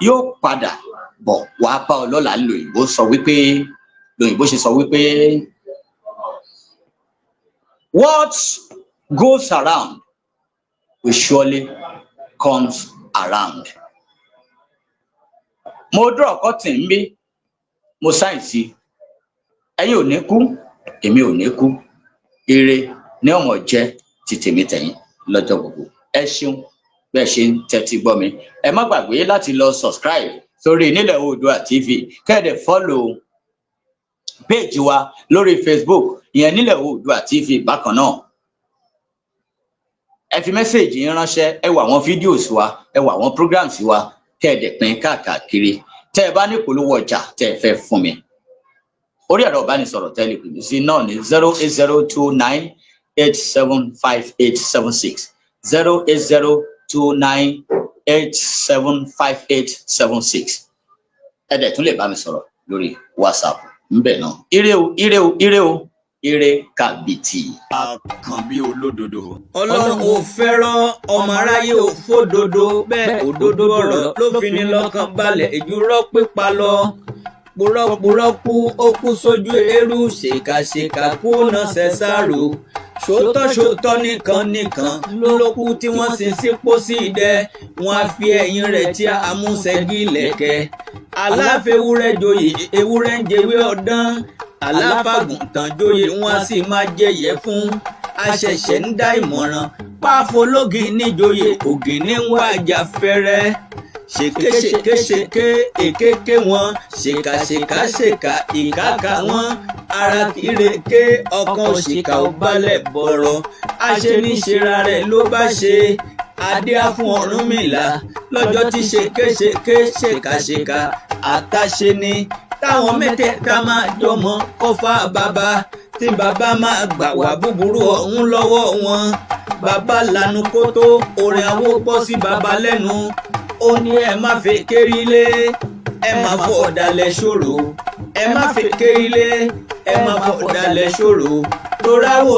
yóò padà bọ̀ wá bá ọ lọ́la. Lòyìnbó sọ wípé, lòyìnbó ṣe sọ wípé, "What goes around will surely comes around." Mo draw curtain ń bí, mo sign sí. Ẹ̀yin ò ní kú, èmi ò ní kú. Ire ní ọmọ jẹ́ ti tèmi tẹ̀yin lọ́jọ́ gbogbo. Ẹ ṣeun bẹ́ẹ̀ ṣe ń tẹ́tí gbọ́ mi. Ẹ má gbàgbé láti lọ subscribe sórí Nílẹ̀ Oòduà TV, kẹ́ ẹ dẹ̀ follow page wa lórí Facebook, ìyẹn Nílẹ̀ Oòduà TV. Bákan náà, ẹ fi message yín ránṣẹ́, ẹ wo àwọn videos wa, ẹ wo àwọn programs wa, kẹ́ ẹ dẹ̀ pín káàkiri. Tẹ́ ẹ bá ní ìpolówó ọjà tẹ́ ẹ fẹ́ fún mi, orí ẹ̀rọ ìbánisọ̀rọ̀ tẹ́ lè pè mí sí náà ní 08029875876, 08029875876. Ẹ dẹ̀ tún lè bá mi sọ̀rọ̀ lórí WhatsApp ńbẹ̀ náà. Ire o, ire o, ire o, ire kàbìtì. Àkànbí olódodo. Ọlọ́run ò fẹ́ràn ọmọ aráyé ò fòdodo bẹ́ẹ̀. Òdodo ọ̀rọ̀ ló fi ní lọ́kàn balẹ̀ ìjúrọ́ pípa lọ. Purọ́purọ́ kú, ó kú sójú eérú. Ṣèkàṣèkà kú, náà ṣẹ̀ṣàrò. Ṣòótọ́ ṣòótọ́ nìkan nìkan ló kú tí wọ́n sin sí pósí idẹ. Wọ́n á fi ẹ̀yìn rẹ̀ tí amúṣẹ́gí lẹ̀kẹ́. Aláfẹ́wúrẹ́ joyè, ewúrẹ́ ń jẹwé ọ̀dán. Aláfàgùntàn joyè, wọ́n á sì máa jẹyẹ fún. Àṣẹ̀ṣẹ̀ ń dá ìmọ̀ràn pàfọlógì níjoyè, ògìní ń wájà fẹ́rẹ́. Ṣèké ṣèké ṣèké, èkéké wọn. Ṣèkà ṣèkà ṣèkà, ìkàkà wọn. Ara kìrèké, ọkàn òṣìkà ò balẹ̀ bọ̀rọ̀. Àṣeníṣera rẹ̀ ló bá ṣe adé á fún Ọ̀rúnmìlà lọ́jọ́ tí ṣèké ṣèké, ṣèkà ṣèkà àtàṣe ni táwọn mẹ́tẹ̀ẹ̀ta máa jọmọ kọfà bàbá tí bàbá máa gbà wá búburú ọ̀hún lọ́wọ́ wọn. Bàbá lanu kótó, orin àwo bọ́ sí bàbá lẹ́nu. Ó ní ẹ má fi kéré lé, ẹ má fọ ọ̀dàlẹ̀ ṣòro, ẹ má fi kéré lé, ẹ má fọ ọ̀dàlẹ̀ ṣòro tó ráwó.